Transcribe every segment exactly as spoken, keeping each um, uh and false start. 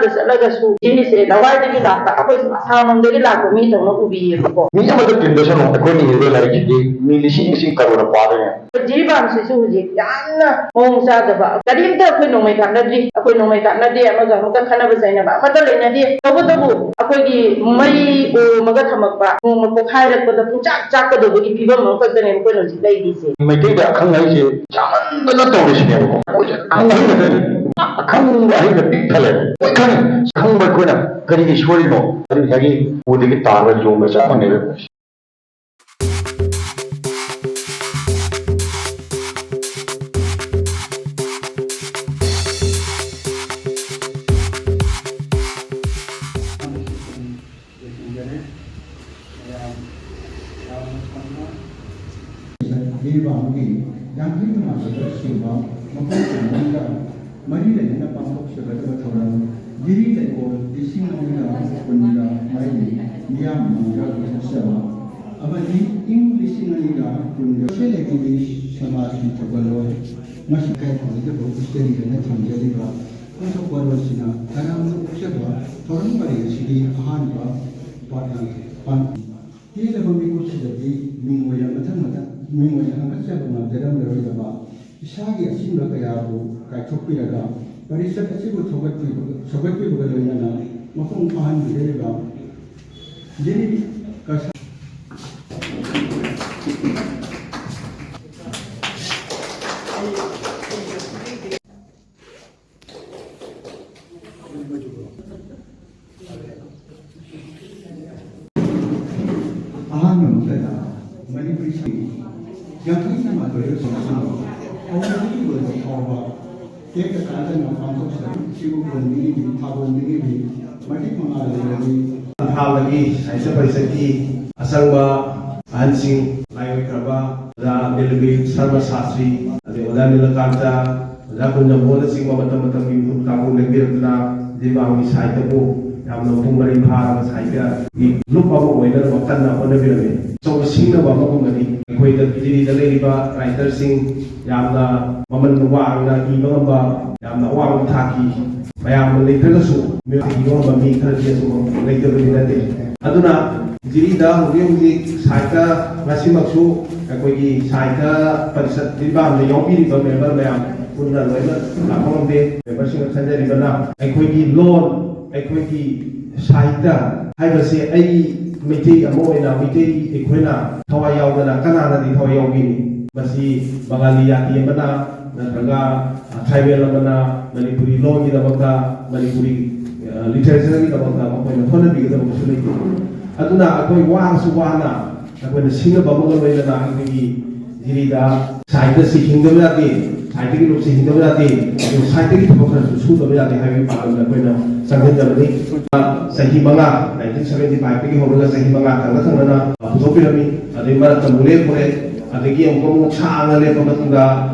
ꯆꯠꯂꯒꯁꯨ ꯁꯤꯒꯤꯁꯦ ꯂꯋꯥꯏꯗꯒꯤ ꯂꯥꯛꯄ, ꯑꯩꯈꯣꯏ ꯑꯁꯥꯝꯂꯣꯝꯗꯒꯤ ꯂꯥꯛꯄ ꯃꯤꯗꯧꯅ ꯎꯕꯤꯌꯦꯕꯀꯣ꯫ ꯃꯤ ꯑꯃꯗ ꯄ꯭ꯔꯤꯟꯗꯔꯁꯟ ꯑꯩꯈꯣꯏꯅ ꯏꯔꯤꯕ ꯂꯥꯏꯔꯤꯛꯁꯤꯗꯤ ꯃꯤ ꯂꯤꯁꯤꯡ ꯂꯤꯁꯤꯡ ꯀꯔꯣꯔ ꯄꯥꯗꯣꯏꯅꯦ꯫ ꯖꯤꯔꯤꯕꯥꯝꯁꯤꯁꯨ ꯍꯧꯖꯤꯛ ꯌꯥꯝꯅ ꯃꯑꯣꯡ ꯆꯥꯗꯕ, ꯀꯔꯤꯝꯇ ꯑꯩꯈꯣꯏ ꯅꯣꯡꯃꯩ ꯀꯥꯞꯅꯗ꯭ꯔꯤ, ꯑꯩꯈꯣꯏ ꯅꯣꯡꯃꯩ ꯀꯥꯞꯅꯗꯦ, ꯑꯃꯒ ꯑꯃꯒ ꯈꯠꯅꯕ ꯆꯩꯅꯕ ꯑꯃꯠꯇ ꯂꯩꯅꯗꯦ꯫ ꯇꯧꯕꯇꯕꯨ ꯑꯩꯈꯣꯏꯒꯤ ꯃꯩ ꯑꯣꯝꯃꯒ ꯊꯝꯃꯛꯄ, ꯅꯣꯡꯃ ꯄꯣꯛꯈꯥꯏꯔꯛꯄꯗ ꯄꯨꯡꯆꯥꯛ ꯆꯥꯛꯀꯗꯧꯕꯒꯤ ꯐꯤꯕꯝ ꯑꯃꯈꯛꯇꯅꯦꯕ ꯑꯩꯈꯣꯏꯅ ꯍꯧꯖꯤꯛ ꯂꯩꯔꯤꯁꯦ꯫ ꯃꯩꯇꯩꯗ ꯑꯈꯪ ꯑꯍꯩꯁꯦ ꯆꯥꯃꯟꯗꯅ ꯇꯧꯔꯤꯁꯤꯅꯦꯕꯀꯣ꯫ ꯑꯩꯈꯣꯏꯁꯦ ꯑꯈꯪ ꯑꯍꯩ ꯅꯠꯇꯦ, ꯑꯈꯪꯕ ꯑꯍꯩꯗ ꯄꯤꯛ ꯊꯜꯂꯦ꯫ ꯂꯣꯏ ꯈꯪꯉꯤ꯫ ꯈꯪꯕ ꯑꯩꯈꯣꯏꯅ ꯀꯔꯤꯒꯤ ꯁꯣꯏꯔꯤꯅꯣ? ꯑꯗꯨ ꯉꯁꯥꯏꯒꯤ ꯎꯗꯒꯤ ꯇꯥꯕ ꯌꯣꯡꯒ ꯆꯞ ꯃꯥꯟꯅꯩꯕ꯫ ꯖꯤꯔꯤꯕꯥꯝꯒꯤ ꯌꯥꯡꯈꯩ ꯃꯉꯥꯁꯨꯕ ꯃꯄꯣꯛ ꯀꯨꯝꯑꯣꯟꯗ ꯃꯔꯤ ꯂꯩꯅꯅ ꯄꯥꯡꯊꯣꯛꯆꯒꯗꯕ ꯊꯧꯔꯝ ꯖꯤꯔꯤ ꯂꯩꯀꯣꯜ ꯂꯤꯁꯤꯡ ꯑꯅꯤꯒ ꯀꯨꯟꯒ ꯃꯔꯤꯒꯤ ꯃꯤꯌꯥꯝ ꯃꯃꯥꯡꯗ ꯄꯨꯊꯣꯛꯆꯕ ꯑꯃꯗꯤ ꯏꯪ ꯂꯤꯁꯤꯡ ꯑꯅꯤꯒ ꯀꯨꯟꯒ ꯁꯦꯂꯦꯕꯤꯒꯤ ꯁꯃꯥꯖꯀꯤ ꯊꯧꯒꯜꯂꯣꯟ ꯉꯁꯤ ꯀꯥꯏ ꯐꯪꯂꯤꯗꯕ ꯍꯤꯁꯇꯔꯤꯗꯅ ꯊꯝꯖꯔꯤꯕ ꯄꯥꯡꯊꯣꯛ ꯋꯥꯔꯣꯜꯁꯤꯅ ꯇꯔꯥꯝꯅ ꯑꯣꯛꯆꯕ ꯊꯧꯔꯝ ꯄꯔꯦꯡ ꯑꯁꯤꯒꯤ ꯑꯍꯥꯟꯕ ꯄꯥꯡꯊꯣꯛ ꯇꯦꯜꯂꯕ ꯃꯤꯀꯨꯞꯁꯤꯗꯗꯤ ꯃꯤꯡ ꯑꯣꯏꯅ ꯃꯊꯪ ꯃꯊꯪ ꯃꯤꯡ ꯑꯣꯏꯅ ꯍꯥꯞꯀꯠꯆꯕ ꯉꯝꯖꯔꯝꯂꯔꯣꯏꯗꯕ ꯏꯁꯥꯒꯤ ꯑꯁꯤꯡꯕ ꯀꯌꯥꯕꯨ ꯀꯥꯏꯊꯣꯛꯄꯤꯔꯒ ꯄꯔꯤꯁꯠ ꯑꯁꯤꯕꯨ ꯊꯧꯒꯠꯄꯤꯕ-, ꯁꯧꯒꯠꯄꯤꯕꯒ ꯂꯣꯏꯅꯅ ꯃꯄꯨꯡ ꯐꯥꯍꯟꯕꯤꯔꯤꯕ ꯖꯤꯔꯤ ꯀꯁꯥ-, ꯑꯍꯥꯟꯕ ꯃꯛꯇꯗ ꯃꯅꯤꯄꯨꯔꯤ ꯁꯤꯡ ꯌꯥꯡꯈꯩ ꯃꯉꯥ ꯇꯧꯔꯤꯕ ꯁꯤꯡ ꯑꯁꯤꯕꯨ ꯍꯧꯕꯗꯒꯤ ꯂꯣꯏꯕ ꯐꯥꯎꯕ ꯇꯦꯛꯇ ꯀꯥꯏꯗꯅ ꯄꯥꯡꯊꯣꯛꯆꯔꯤ꯫ ꯁꯤꯕꯨ ꯀꯣꯟꯕꯤꯔꯤꯕꯤ, ꯊꯥꯒꯣꯟꯕꯤꯔꯤꯕꯤ ꯃꯇꯤꯛ ꯃꯉꯥ ꯂꯩꯔꯕꯤ꯫ ꯊꯥꯕꯒꯤ ꯁꯥꯍꯤꯇ꯭ꯌ ꯄꯔꯤꯁꯠꯀꯤ ꯑꯁꯪꯕ ꯑꯍꯟꯁꯤꯡ, ꯂꯥꯏꯑꯣꯏꯈ꯭ꯔꯕ ꯑꯣꯖꯥ ꯅꯤꯂꯕꯤ ꯁꯔꯃ ꯁꯥꯁ꯭ꯔꯤ, ꯑꯗꯩ ꯑꯣꯖꯥ ꯅꯤꯂꯀꯥꯟꯇ, ꯑꯣꯖꯥ ꯀꯨꯟꯖꯃꯣꯍꯟꯅꯆꯤꯡꯕ ꯃꯇꯝ ꯃꯇꯝꯒꯤ ꯃꯤꯍꯨꯠ ꯀꯥꯡꯕꯨ ꯂꯦꯡꯕꯤꯔꯛꯇꯨꯅ ꯖꯤꯔꯤꯕꯥꯝꯒꯤ ꯁꯥꯍꯤꯇ꯭ꯌꯕꯨ ꯌꯥꯝꯅ ꯃꯄꯨꯡ ꯃꯔꯩ ꯐꯥꯔꯕ ꯁꯥꯍꯤꯇ꯭ꯌꯒꯤ ꯂꯨꯞ ꯑꯃ ꯑꯣꯏꯅꯅꯕ ꯀꯟꯅ ꯍꯣꯠꯅꯕꯤꯔꯝꯃꯤ꯫ ꯑꯆꯧꯕ ꯁꯤꯡꯅꯕ ꯑꯃꯒꯨꯝꯕꯅꯤ꯫ ꯑꯩꯈꯣꯏꯗ ꯄ꯭ꯔꯤꯊꯤꯕꯤꯗ ꯂꯩꯔꯤꯕ ꯔꯥꯏꯇꯔꯁꯤꯡ ꯌꯥꯝꯅ ꯃꯃꯜ ꯋꯥꯡꯅ ꯏꯕ ꯉꯝꯕ, ꯌꯥꯝꯅ ꯑꯋꯥꯡꯕ ꯊꯥꯛꯀꯤ ꯃꯌꯥꯝꯅ ꯂꯩꯇ꯭ꯔꯒꯁꯨ ꯃꯤꯑꯣꯏꯕꯒꯤ ꯌꯣꯟꯕ ꯃꯤ ꯈꯔꯗꯤ ꯑꯁꯨꯝ ꯂꯩꯇꯕꯗꯤ ꯅꯠꯇꯦ꯫ ꯑꯗꯨꯅ ꯖꯤꯔꯤꯗ ꯍꯧꯖꯤꯛ ꯍꯧꯖꯤꯛ ꯁꯥꯍꯤꯇ꯭ꯌ, ꯉꯁꯤꯃꯛꯁꯨ ꯑꯩꯈꯣꯏꯒꯤ ꯁꯥꯍꯤꯇ꯭ꯌ ꯄꯔꯤꯁꯠ ꯖꯤꯔꯤꯕꯥꯝꯗ ꯌꯥꯎꯕꯤꯔꯤꯕ ꯃꯦꯝꯕꯔ ꯃꯌꯥꯝ ꯄꯨꯟꯅ ꯂꯣꯏꯅ ꯂꯥꯛꯄ ꯉꯝꯗꯦ꯫ ꯃꯦꯝꯕꯔꯁꯤꯡꯅ ꯈꯟꯖꯔꯤꯕꯅ ꯑꯩꯈꯣꯏꯒꯤ ꯂꯣꯟ, ꯑꯩꯈꯣꯏꯒꯤ ꯁꯥꯍꯤꯇ꯭ꯌ ꯍꯥꯏꯕꯁꯦ ꯑꯩ ꯃꯩꯇꯩ ꯑꯃ ꯑꯣꯏꯅ, ꯃꯩꯇꯩ ꯑꯩꯈꯣꯏꯅ ꯊꯋꯥꯏ ꯌꯥꯎꯗꯅ ꯀꯅꯥꯅꯗꯤ ꯊꯋꯥꯏ ꯌꯥꯎꯕꯤꯅꯤ? ꯃꯁꯤ ꯕꯪꯒꯥꯂꯤ ꯖꯥꯇꯤ ꯑꯃꯅ ꯅꯠꯇ꯭ꯔꯒ ꯇ꯭ꯔꯥꯏꯕꯦꯜ ꯑꯃꯅ ꯃꯅꯤꯄꯨꯔꯤ ꯂꯣꯟꯒꯤꯗꯃꯛꯇ, ꯃꯅꯤꯄꯨꯔꯤ ꯂꯤꯇꯔꯦꯆꯔꯒꯤꯗꯃꯛꯇ ꯃꯈꯣꯏꯅ ꯍꯣꯠꯅꯕꯤꯒꯗꯕ ꯀꯩꯁꯨ ꯂꯩꯇꯦ꯫ ꯑꯗꯨꯅ ꯑꯩꯈꯣꯏ ꯋꯥꯔꯁꯨ ꯋꯥꯅ ꯑꯩꯈꯣꯏꯅ ꯁꯤꯡꯅꯕ ꯑꯃꯒ ꯂꯣꯏꯅꯅ ꯑꯩꯈꯣꯏꯒꯤ ꯖꯤꯔꯤꯗ ꯁꯥꯍꯤꯇ꯭ꯌꯁꯤ ꯍꯤꯡꯗꯕ ꯌꯥꯗꯦ, ꯁꯥꯍꯤꯇ꯭ꯌꯒꯤ ꯂꯨꯞꯁꯤ ꯍꯤꯡꯗꯕ ꯌꯥꯗꯦ, ꯑꯗꯨꯒ ꯁꯥꯍꯤꯇ꯭ꯌꯒꯤ ꯊꯕꯛ ꯈꯔꯁꯨ ꯁꯨꯗꯕ ꯌꯥꯗꯦ ꯍꯥꯏꯕꯒꯤ ꯄꯥꯟꯗꯝꯗ ꯑꯩꯈꯣꯏꯅ ꯆꯪꯁꯤꯟꯖꯕꯅꯤ꯫ ꯆꯍꯤ ꯃꯉꯥ, ꯅꯥꯏꯟꯇꯤꯟ ꯁꯚꯦꯟꯇꯤ ꯐꯥꯏꯚꯇꯒꯤ ꯍꯧꯔꯒ ꯆꯍꯤ ꯃꯉꯥ ꯊꯪꯅ ꯊꯪꯅꯅ ꯄꯨꯊꯣꯛꯄꯤꯔꯝꯃꯤ꯫ ꯑꯗꯩ ꯃꯔꯛꯇ ꯑꯃꯨꯛ ꯂꯦꯞꯈ꯭ꯔꯦ, ꯑꯗꯒꯤ ꯑꯃꯨꯛ ꯑꯃꯨꯛ ꯁꯥꯡꯅ ꯂꯦꯞꯄ ꯃꯇꯨꯡꯗ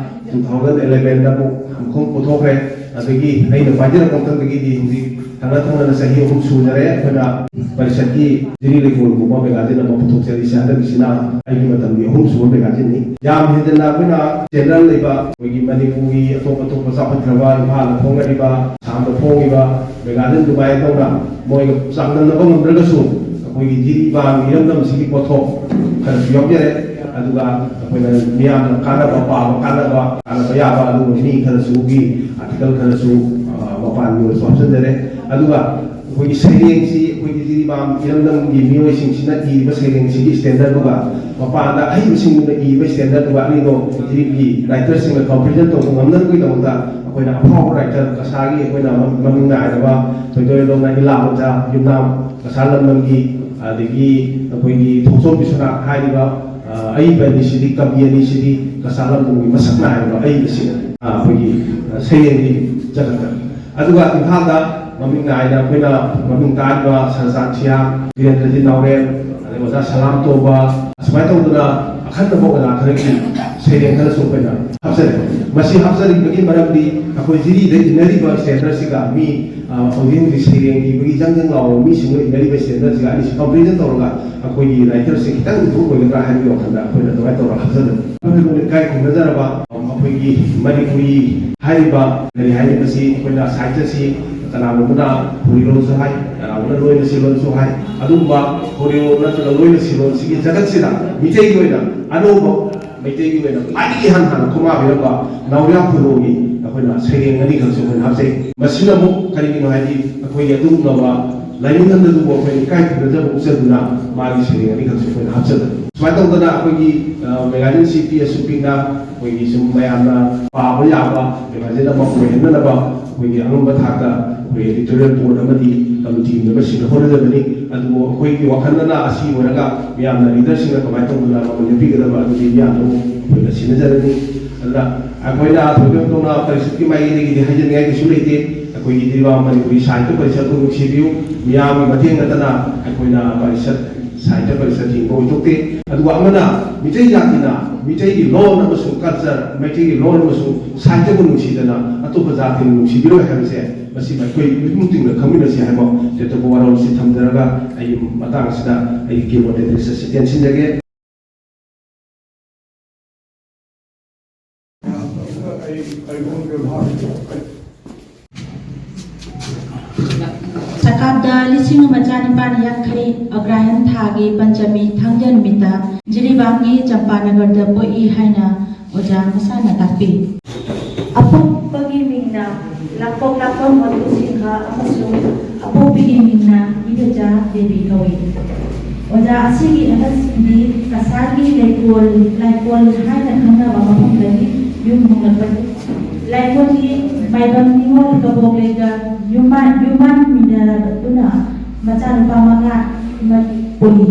ꯇꯨ ꯊꯥꯎꯖꯟ ꯑꯦꯂꯦꯚꯦꯟꯗ ꯑꯃꯨꯛ ꯑꯃꯨꯛ ꯄꯨꯊꯣꯛꯈ꯭ꯔꯦ꯫ ꯑꯗꯒꯤ ꯑꯩꯅ ꯄꯥꯏꯖꯔꯛꯄ ꯃꯇꯝꯗꯒꯤꯗꯤ ꯍꯧꯖꯤꯛ ꯊꯪꯅ ꯊꯪꯅꯅ ꯆꯍꯤ ꯑꯍꯨꯝ ꯁꯨꯖꯔꯦ꯫ ꯑꯩꯈꯣꯏꯅ ꯄꯔꯤꯁꯠꯀꯤ ꯖꯤꯔꯤ ꯂꯩꯀꯣꯜꯒꯨꯝꯕ ꯃꯦꯒꯥꯖꯤꯟ ꯑꯃ ꯄꯨꯊꯣꯛꯆꯔꯤꯁꯦ ꯍꯟꯗꯛꯀꯤꯁꯤꯅ ꯑꯩꯒꯤ ꯃꯇꯝꯒꯤ ꯑꯍꯨꯝꯁꯨꯕ ꯃꯦꯒꯥꯖꯤꯟꯅꯤ꯫ ꯌꯥꯝ ꯍꯦꯟꯗꯅ ꯑꯩꯈꯣꯏꯅ ꯁ꯭ꯇꯦꯟꯗꯔꯗ ꯂꯩꯕ ꯑꯩꯈꯣꯏꯒꯤ ꯃꯅꯤꯄꯨꯔꯒꯤ ꯑꯇꯣꯞ ꯑꯇꯣꯞꯄ ꯆꯥꯎꯈꯠꯈ꯭ꯔꯕ ꯏꯝꯐꯥꯜꯗ ꯐꯣꯡꯅꯔꯤꯕ, ꯑꯁꯥꯝꯗ ꯐꯣꯡꯉꯤꯕ ꯃꯦꯒꯥꯖꯤꯟ ꯑꯗꯨꯃꯥꯏꯅ ꯇꯧꯅ ꯃꯣꯏꯒ ꯆꯥꯡꯗꯝꯅꯕ ꯉꯝꯗ꯭ꯔꯒꯁꯨ ꯑꯩꯈꯣꯏꯒꯤ ꯖꯤꯔꯤꯕꯥꯝꯒꯤ ꯏꯔꯝꯗꯝꯁꯤꯒꯤ ꯄꯣꯠꯊꯣꯛ ꯈꯔꯁꯨ ꯌꯥꯎꯖꯔꯦ꯫ ꯑꯗꯨꯒ ꯑꯩꯈꯣꯏꯅ ꯃꯤꯌꯥꯝꯅ ꯀꯥꯟꯅꯕ, ꯄꯥꯕ ꯀꯥꯟꯅꯕ, ꯀꯥꯟꯅꯕ ꯌꯥꯕ ꯑꯗꯨꯒꯨꯝꯕ ꯃꯤ ꯈꯔꯁꯨꯒꯤ ꯑꯥꯔꯇꯤꯀꯜ ꯈꯔꯁꯨ, ꯑ, ꯃꯄꯥꯟꯒꯤ ꯑꯣꯏꯔꯁꯨ ꯍꯥꯞꯆꯤꯟꯖꯔꯦ꯫ ꯑꯗꯨꯒ ꯑꯩꯈꯣꯏꯒꯤ ꯁꯩꯔꯦꯡꯁꯤ, ꯑꯩꯈꯣꯏꯒꯤ ꯖꯤꯔꯤꯕꯥꯝ ꯏꯔꯝꯗꯝꯒꯤ ꯃꯤꯑꯣꯏꯁꯤꯡꯁꯤꯅ ꯏꯔꯤꯕ ꯁꯩꯔꯦꯡꯁꯤꯒꯤ ꯁ꯭ꯇꯦꯟꯗꯔꯗꯨꯒ ꯃꯄꯥꯟꯗ ꯑꯍꯩꯕꯁꯤꯡꯗꯨꯅ ꯏꯔꯤꯕ ꯁ꯭ꯇꯦꯟꯗꯔꯗꯨꯒ ꯑꯅꯤꯗꯣ ꯖꯤꯔꯤꯒꯤ ꯔꯥꯏꯇꯔꯁꯤꯡꯅ ꯀꯝꯄꯦꯔꯤꯖꯟ ꯇꯧꯕ ꯉꯝꯅꯕꯒꯤꯗꯃꯛꯇ ꯑꯩꯈꯣꯏꯅ ꯑꯐꯥꯎꯕ ꯔꯥꯏꯇꯔ ꯀꯁꯥꯔꯒꯤ ꯑꯩꯈꯣꯏꯅ ꯃꯃꯤꯡ ꯅꯥꯏꯔꯕ ꯊꯣꯏꯗꯣꯏꯗꯣꯝꯅ ꯏꯂꯥ ꯃꯆꯥ ꯌꯨꯝꯅꯥꯝ ꯀꯁꯥꯔ ꯂꯝꯗꯝꯒꯤ, ꯑꯗꯒꯤ ꯑꯩꯈꯣꯏꯒꯤ ꯊꯣꯡꯆꯣꯝ ꯕꯤꯁ꯭ꯋꯅꯥꯊ ꯍꯥꯏꯔꯤꯕ, ꯑ, ꯑꯏꯕ ꯑꯅꯤꯁꯤꯗꯤ, ꯀꯕꯤ ꯑꯅꯤꯁꯤꯗꯤ ꯀꯁꯥꯔ ꯂꯝꯗꯝꯒꯤ ꯃꯁꯛ ꯅꯥꯏꯔꯕ ꯑꯏꯕꯁꯤꯡ, ꯑ, ꯑꯩꯈꯣꯏꯒꯤ, ꯑ, ꯁꯩꯔꯦꯡꯒꯤ ꯖꯒꯠꯇ꯫ ꯑꯗꯨꯒ ꯏꯝꯐꯥꯜꯗ ꯃꯃꯤꯡ ꯅꯥꯏꯅ ꯑꯩꯈꯣꯏꯅ ꯃꯃꯤꯡ ꯇꯥꯔꯤꯕ ꯁꯔꯆꯥꯟ ꯁꯤꯌꯥꯝ, ꯕꯤꯔꯦꯟꯗ꯭ꯔꯖꯤꯠ ꯅꯥꯎꯔꯦꯝ, ꯑꯗꯩ ꯑꯣꯖꯥ ꯁꯂꯥꯝ ꯇꯣꯝꯕ, ꯑꯁꯨꯃꯥꯏꯅ ꯇꯧꯗꯅ ꯑꯈꯟꯅꯕ ꯑꯣꯖꯥ ꯈꯔꯒꯤ ꯁꯩꯔꯦꯡ ꯈꯔꯁꯨ ꯑꯩꯈꯣꯏꯅ ꯍꯥꯞꯆꯔꯦ꯫ ꯃꯁꯤ ꯍꯥꯞꯆꯔꯤꯕꯒꯤ ꯃꯔꯝꯗꯤ ꯑꯩꯈꯣꯏ ꯖꯤꯔꯤꯗ ꯏꯟꯅꯔꯤꯕ ꯁ꯭ꯇꯦꯟꯗꯔꯁꯤꯒ ꯃꯤ, ꯑ, ꯍꯧꯖꯤꯛ ꯍꯧꯖꯤꯛ ꯁꯩꯔꯦꯡ ꯏꯕꯒꯤ ꯖꯪ ꯖꯪ ꯂꯥꯎꯕ ꯃꯤꯁꯤꯡꯅ ꯏꯟꯅꯔꯤꯕ ꯁ꯭ꯇꯦꯟꯗꯔꯁꯤꯒ ꯑꯅꯤꯁꯤ ꯀꯝꯄꯦꯔꯤꯖꯟ ꯇꯧꯔꯒ ꯑꯩꯈꯣꯏꯒꯤ ꯔꯥꯏꯇꯔꯁꯦ ꯈꯤꯇꯪ ꯏꯝꯄ꯭ꯔꯨꯚ ꯑꯣꯏꯒꯗ꯭ꯔꯥ ꯍꯥꯏꯕꯒꯤ ꯋꯥꯈꯜꯗ ꯑꯩꯈꯣꯏꯅ ꯑꯗꯨꯃꯥꯏꯅ ꯇꯧꯔꯒ ꯍꯥꯞꯆꯕꯅꯤ꯫ ꯑꯩꯈꯣꯏ ꯂꯩꯀꯥꯏ ꯈꯨꯝꯅꯖꯔꯕ ꯑꯩꯈꯣꯏꯒꯤ ꯃꯅꯤꯄꯨꯔꯤ ꯍꯥꯏꯔꯤꯕ ꯀꯔꯤ ꯍꯥꯏꯅꯤ, ꯃꯁꯤ ꯑꯩꯈꯣꯏꯅ ꯁꯥꯍꯤꯇ꯭ꯌꯁꯤ ꯀꯅꯥꯒꯨꯝꯕꯅ ꯈꯣꯔꯤꯂꯣꯟꯁꯨ ꯍꯥꯏ, ꯀꯅꯥꯒꯨꯝꯕꯅ ꯂꯣꯏꯅꯁꯤꯂꯣꯟꯁꯨ ꯍꯥꯏ꯫ ꯑꯗꯨꯒꯨꯝꯕ ꯈꯣꯔꯤꯂꯣꯟ ꯅꯠꯇ꯭ꯔꯒ ꯂꯣꯏꯅꯁꯤꯂꯣꯟꯁꯤꯒꯤ ꯖꯒꯠꯁꯤꯗ ꯃꯤꯇꯩꯒꯤ ꯑꯣꯏꯅ ꯑꯅꯧꯕ, ꯃꯩꯇꯩꯒꯤ ꯑꯣꯏꯅ ꯈ꯭ꯋꯥꯏꯗꯒꯤ ꯏꯍꯥꯟ ꯍꯥꯟꯅ ꯈꯨꯃꯥꯕꯤꯔꯝꯕ ꯅꯥꯎꯔꯤꯌꯥ ꯈꯨꯅꯣꯒꯤ ꯑꯩꯈꯣꯏꯅ ꯁꯩꯔꯦꯡ ꯑꯅꯤꯈꯛꯁꯨ ꯑꯩꯈꯣꯏꯅ ꯍꯥꯞꯆꯩ꯫ ꯃꯁꯤꯅ ꯑꯃꯨꯛ ꯀꯔꯤꯒꯤꯅꯣ ꯍꯥꯏꯗꯤ, ꯑꯩꯈꯣꯏꯒꯤ ꯑꯗꯨꯒꯨꯝꯂꯕ ꯂꯥꯏꯅꯤꯡ ꯑꯃꯗꯕꯨ ꯑꯩꯈꯣꯏꯅ ꯏꯀꯥꯏ ꯈꯨꯝꯅꯖꯕ ꯎꯠꯆꯗꯨꯅ ꯃꯥꯒꯤ ꯁꯩꯔꯦꯡ ꯑꯅꯤꯈꯛꯁꯦ ꯑꯩꯈꯣꯏꯅ ꯍꯥꯞꯆꯕꯅꯤ꯫ ꯁꯨꯃꯥꯏꯅ ꯇꯧꯗꯅ ꯑꯩꯈꯣꯏꯒꯤ, ꯑ, ꯃꯦꯒꯥꯖꯤꯟꯁꯤ ꯄꯤꯛꯑꯁꯨ ꯄꯤꯛꯅ ꯑꯩꯈꯣꯏꯒꯤ ꯁꯨꯝ ꯃꯌꯥꯝꯅ ꯄꯥꯕ ꯌꯥꯕ ꯃꯦꯒꯥꯖꯤꯟ ꯑꯃ ꯑꯣꯏꯍꯟꯅꯅꯕ ꯑꯩꯈꯣꯏꯒꯤ ꯑꯉꯝꯕ ꯊꯥꯛꯇ ꯑꯩꯈꯣꯏ editorial board ꯑꯃꯗꯤ committee ꯃꯦꯝꯕꯔꯁꯤꯡꯅ ꯍꯣꯠꯅꯖꯕꯅꯤ꯫ ꯑꯗꯨꯕꯨ ꯑꯩꯈꯣꯏꯒꯤ ꯋꯥꯈꯜꯗꯅ ꯑꯁꯤ ꯑꯣꯏꯔꯒ ꯃꯤꯌꯥꯝꯅ, ꯔꯤꯗꯔꯁꯤꯡꯅ ꯀꯃꯥꯏꯅ ꯇꯧꯗꯅ ꯃꯃꯜ ꯂꯦꯞꯄꯤꯒꯗꯕ ꯑꯗꯨꯗꯤ ꯃꯤꯌꯥꯝꯅ ꯑꯃꯨꯛ ꯑꯩꯈꯣꯏꯅ ꯁꯤꯟꯅꯖꯔꯅꯤ꯫ ꯑꯗꯨꯅ ꯑꯩꯈꯣꯏꯅ ꯊꯣꯏꯗꯣꯛ ꯍꯦꯟꯗꯣꯛꯅ ꯄꯔꯤꯁꯠꯀꯤ ꯃꯥꯏꯀꯩꯗꯒꯤꯗꯤ ꯍꯥꯏꯖꯅꯤꯡꯉꯥꯏ ꯀꯩꯁꯨ ꯂꯩꯇꯦ꯫ ꯑꯩꯈꯣꯏꯒꯤ ꯗꯤꯕꯥ ꯃꯅꯤꯄꯨꯔꯤ ꯁꯥꯍꯤꯇ꯭ꯌ ꯄꯔꯤꯁꯠꯄꯨ ꯅꯨꯡꯁꯤꯕꯤꯌꯨ꯫ ꯃꯤꯌꯥꯝꯒꯤ ꯃꯇꯦꯡ ꯅꯠꯇꯅ ꯑꯩꯈꯣꯏꯅ ꯄꯔꯤꯁꯠ, ꯁꯥꯍꯤꯇ꯭ꯌ ꯄꯔꯤꯁꯠ ꯍꯤꯡꯕ ꯑꯣꯏꯊꯣꯛꯇꯦ꯫ ꯑꯗꯨꯒ ꯑꯃꯅ ꯃꯤꯇꯩ ꯖꯥꯇꯤꯅ ꯃꯤꯇꯩꯒꯤ ꯂꯣꯟ ꯑꯃꯁꯨꯡ culture, ꯃꯩꯇꯩꯒꯤ ꯂꯣꯟ ꯑꯃꯁꯨꯡ ꯁꯥꯍꯤꯇ꯭ꯌꯕꯨ ꯅꯨꯡꯁꯤꯗꯅ ꯑꯇꯣꯞꯄ ꯖꯥꯇꯤꯅ ꯅꯨꯡꯁꯤꯕꯤꯔꯣꯏ ꯍꯥꯏꯕꯁꯦ ꯃꯁꯤ ꯑꯩꯈꯣꯏ ꯃꯤꯄꯨꯝ ꯇꯤꯡꯅ ꯈꯪꯃꯤꯟꯅꯁꯤ ꯍꯥꯏꯕ ꯇꯦꯟꯇꯛꯄ ꯋꯥꯔꯣꯜ ꯑꯁꯤ ꯊꯝꯖꯔꯒ ꯑꯩꯒꯤ ꯃꯇꯥꯡ ꯑꯁꯤꯗ ꯑꯩꯒꯤ keynote address ꯑꯁꯤ ꯇꯦꯟꯁꯤꯟꯖꯒꯦ꯫ ꯁꯀꯥꯞꯗ ꯂꯤꯁꯤꯡ ꯑꯃ ꯆꯥꯅꯤꯄꯥꯟ ꯌꯥꯡꯈꯩ ꯑꯒ꯭ꯔꯥꯌꯟ ꯊꯥꯒꯤ ꯄꯟꯆꯃꯤ ꯊꯥꯡꯖ ꯅꯨꯃꯤꯠꯇ ꯖꯤꯔꯤꯕꯥꯝꯒꯤ ꯆꯝꯄꯥꯅꯒꯔꯗ ꯄꯣꯛꯏ ꯍꯥꯏꯅ ꯑꯣꯖꯥ ꯃꯁꯥꯅ ꯇꯥꯛꯄꯤ꯫ ꯑꯄꯣꯛꯄꯒꯤ ꯃꯤꯡꯅ ꯂꯥꯡꯄꯣꯛ ꯂꯥꯛꯄꯝ ꯃꯙꯨ ꯁꯤꯡꯍ ꯑꯃꯁꯨꯡ ꯑꯄꯣꯛꯄꯤꯒꯤ ꯃꯤꯡꯅ ꯏꯕꯦꯆꯥ ꯗꯦꯕꯤ ꯀꯧꯏ꯫ ꯑꯣꯖꯥ ꯑꯁꯤꯒꯤ ꯑꯍꯜꯁꯤꯡꯗꯤ ꯀꯁꯥꯔꯒꯤ ꯂꯩꯀꯣꯜ, ꯂꯥꯏꯀꯣꯜ ꯍꯥꯏꯅ ꯈꯪꯅꯕ ꯃꯐꯝꯗꯒꯤ ꯌꯨꯝ ꯍꯣꯡꯂꯛꯄꯅꯤ꯫ ꯂꯥꯏꯀꯣꯜꯒꯤ ꯃꯥꯏꯕꯝ ꯅꯤꯉꯣꯜ ꯀꯕꯣꯛꯂꯩꯒ ꯌꯨꯝꯃꯥꯟ-, ꯌꯨꯝꯃꯥꯟꯃꯤꯟꯅꯔꯗꯨꯅ ꯃꯆꯥꯅꯨꯄꯥ ꯃꯉꯥ ꯄꯣꯛꯏ꯫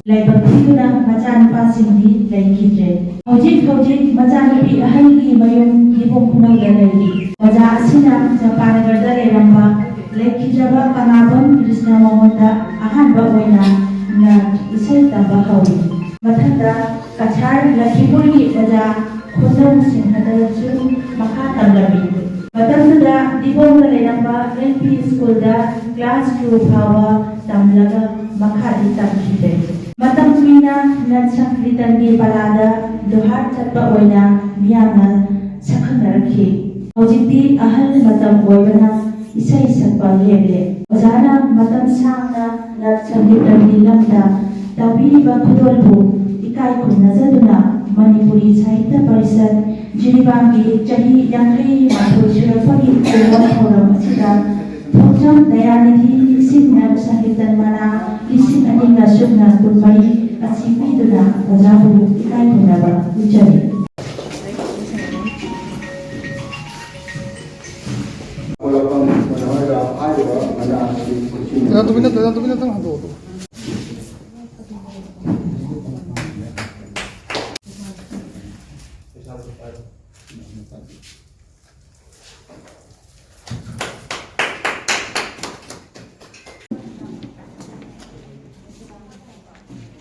ꯂꯥꯏꯕꯛ ꯊꯤꯗꯨꯅ ꯃꯆꯥꯅꯨꯄꯥꯁꯤꯡꯗꯤ ꯂꯩꯈꯤꯗ꯭ꯔꯦ꯫ ꯍꯧꯖꯤꯛ ꯍꯧꯖꯤꯛ ꯃꯆꯥꯅꯨꯄꯤ ꯑꯍꯜꯒꯤ ꯃꯌꯨꯝ ꯗꯤꯕꯣꯡ ꯈꯨꯅꯧꯗ ꯂꯩꯔꯤ꯫ ꯑꯣꯖꯥ ꯑꯁꯤꯅ ꯆꯝꯄꯥꯅꯒꯔꯗ ꯂꯩꯔꯝꯕ ꯂꯩꯈꯤꯗ꯭ꯔꯕ ꯀꯪꯂꯥꯕꯝ ꯀ꯭ꯔꯤꯁꯅ ꯃꯉꯣꯟꯗ ꯑꯍꯥꯟꯕ ꯑꯣꯏꯅ ꯅꯥꯠ ꯏꯁꯩ ꯇꯝꯕ ꯍꯧꯏ꯫ ꯃꯊꯪꯗ ꯀꯁꯥꯔ ꯂꯈꯤꯄꯨꯔꯒꯤ ꯑꯣꯖꯥ ꯈꯣꯟꯗꯧ ꯁꯤꯡꯍꯗꯁꯨ ꯃꯈꯥ ꯇꯝꯂꯝꯃꯤ꯫ ꯃꯇꯝꯗꯨꯗ ꯗꯤꯕꯣꯡꯗ ꯂꯩꯔꯝꯕ ꯑꯦꯜ ꯄꯤ ꯁ꯭ꯀꯨꯜꯗ class two ꯐꯥꯎꯕ ꯇꯝꯂꯒ ꯃꯈꯥꯗꯤ ꯇꯝꯈꯤꯗ꯭ꯔꯦ꯫ ꯃꯇꯝ ꯀꯨꯏꯅ ꯅꯠ ꯁꯪꯀ꯭ꯔꯤꯇꯟꯒꯤ ꯄꯂꯥꯗ ꯗꯣꯍꯥꯔ ꯆꯠꯄ ꯑꯣꯏꯅ ꯃꯤꯌꯥꯝꯅ ꯁꯛꯈꯪꯅꯔꯛꯈꯤ꯫ ꯍꯧꯖꯤꯛꯇꯤ ꯑꯍꯜ ꯃꯇꯝ ꯑꯣꯏꯕꯅ ꯏꯁꯩ ꯁꯛꯄ ꯂꯦꯞꯂꯦ꯫ ꯑꯣꯖꯥꯅ ꯃꯇꯝ ꯁꯥꯡꯅ ꯅꯥꯠ ꯁꯪꯒꯤꯠ ꯂꯝꯕꯤ ꯂꯝꯗ ꯇꯥꯛꯄꯤꯔꯤꯕ ꯈꯨꯗꯣꯜꯕꯨ ꯏꯀꯥꯏ ꯈꯨꯝꯅꯖꯗꯨꯅ ꯃꯅꯤꯄꯨꯔꯤ ꯁꯥꯍꯤꯇ꯭ꯌ ꯄꯔꯤꯁꯠ ꯖꯤꯔꯤꯕꯥꯝꯒꯤ ꯆꯍꯤ ꯌꯥꯡꯈꯩ ꯃꯥꯊꯣꯏ ꯁꯨꯔꯛꯄꯒꯤ ꯀꯨꯝꯑꯣꯟ ꯊꯧꯔꯝ ꯑꯁꯤꯗ ꯊꯣꯡꯖꯝ ꯗꯌꯥꯅꯤꯙꯤ ꯅꯤꯡꯁꯤꯡꯅ ꯁꯪꯀꯤꯔꯇꯟ ꯃꯅꯥ ꯂꯤꯁꯤꯡ ꯑꯅꯤꯒ ꯁꯨꯞꯅ ꯀꯨꯟꯃꯔꯤ ꯑꯁꯤ ꯄꯤꯗꯨꯅ ꯑꯣꯖꯥꯕꯨ ꯏꯀꯥꯏ ꯈꯨꯝꯅꯕ ꯎꯠꯆꯔꯤ꯫ ꯀꯩꯅꯣ ꯇꯨꯃꯤꯟꯅ, ꯀꯩꯅꯣ ꯇꯨꯃꯤꯟꯅ ꯑꯗꯨꯝ ꯍꯟꯗꯣꯛꯑꯣ꯫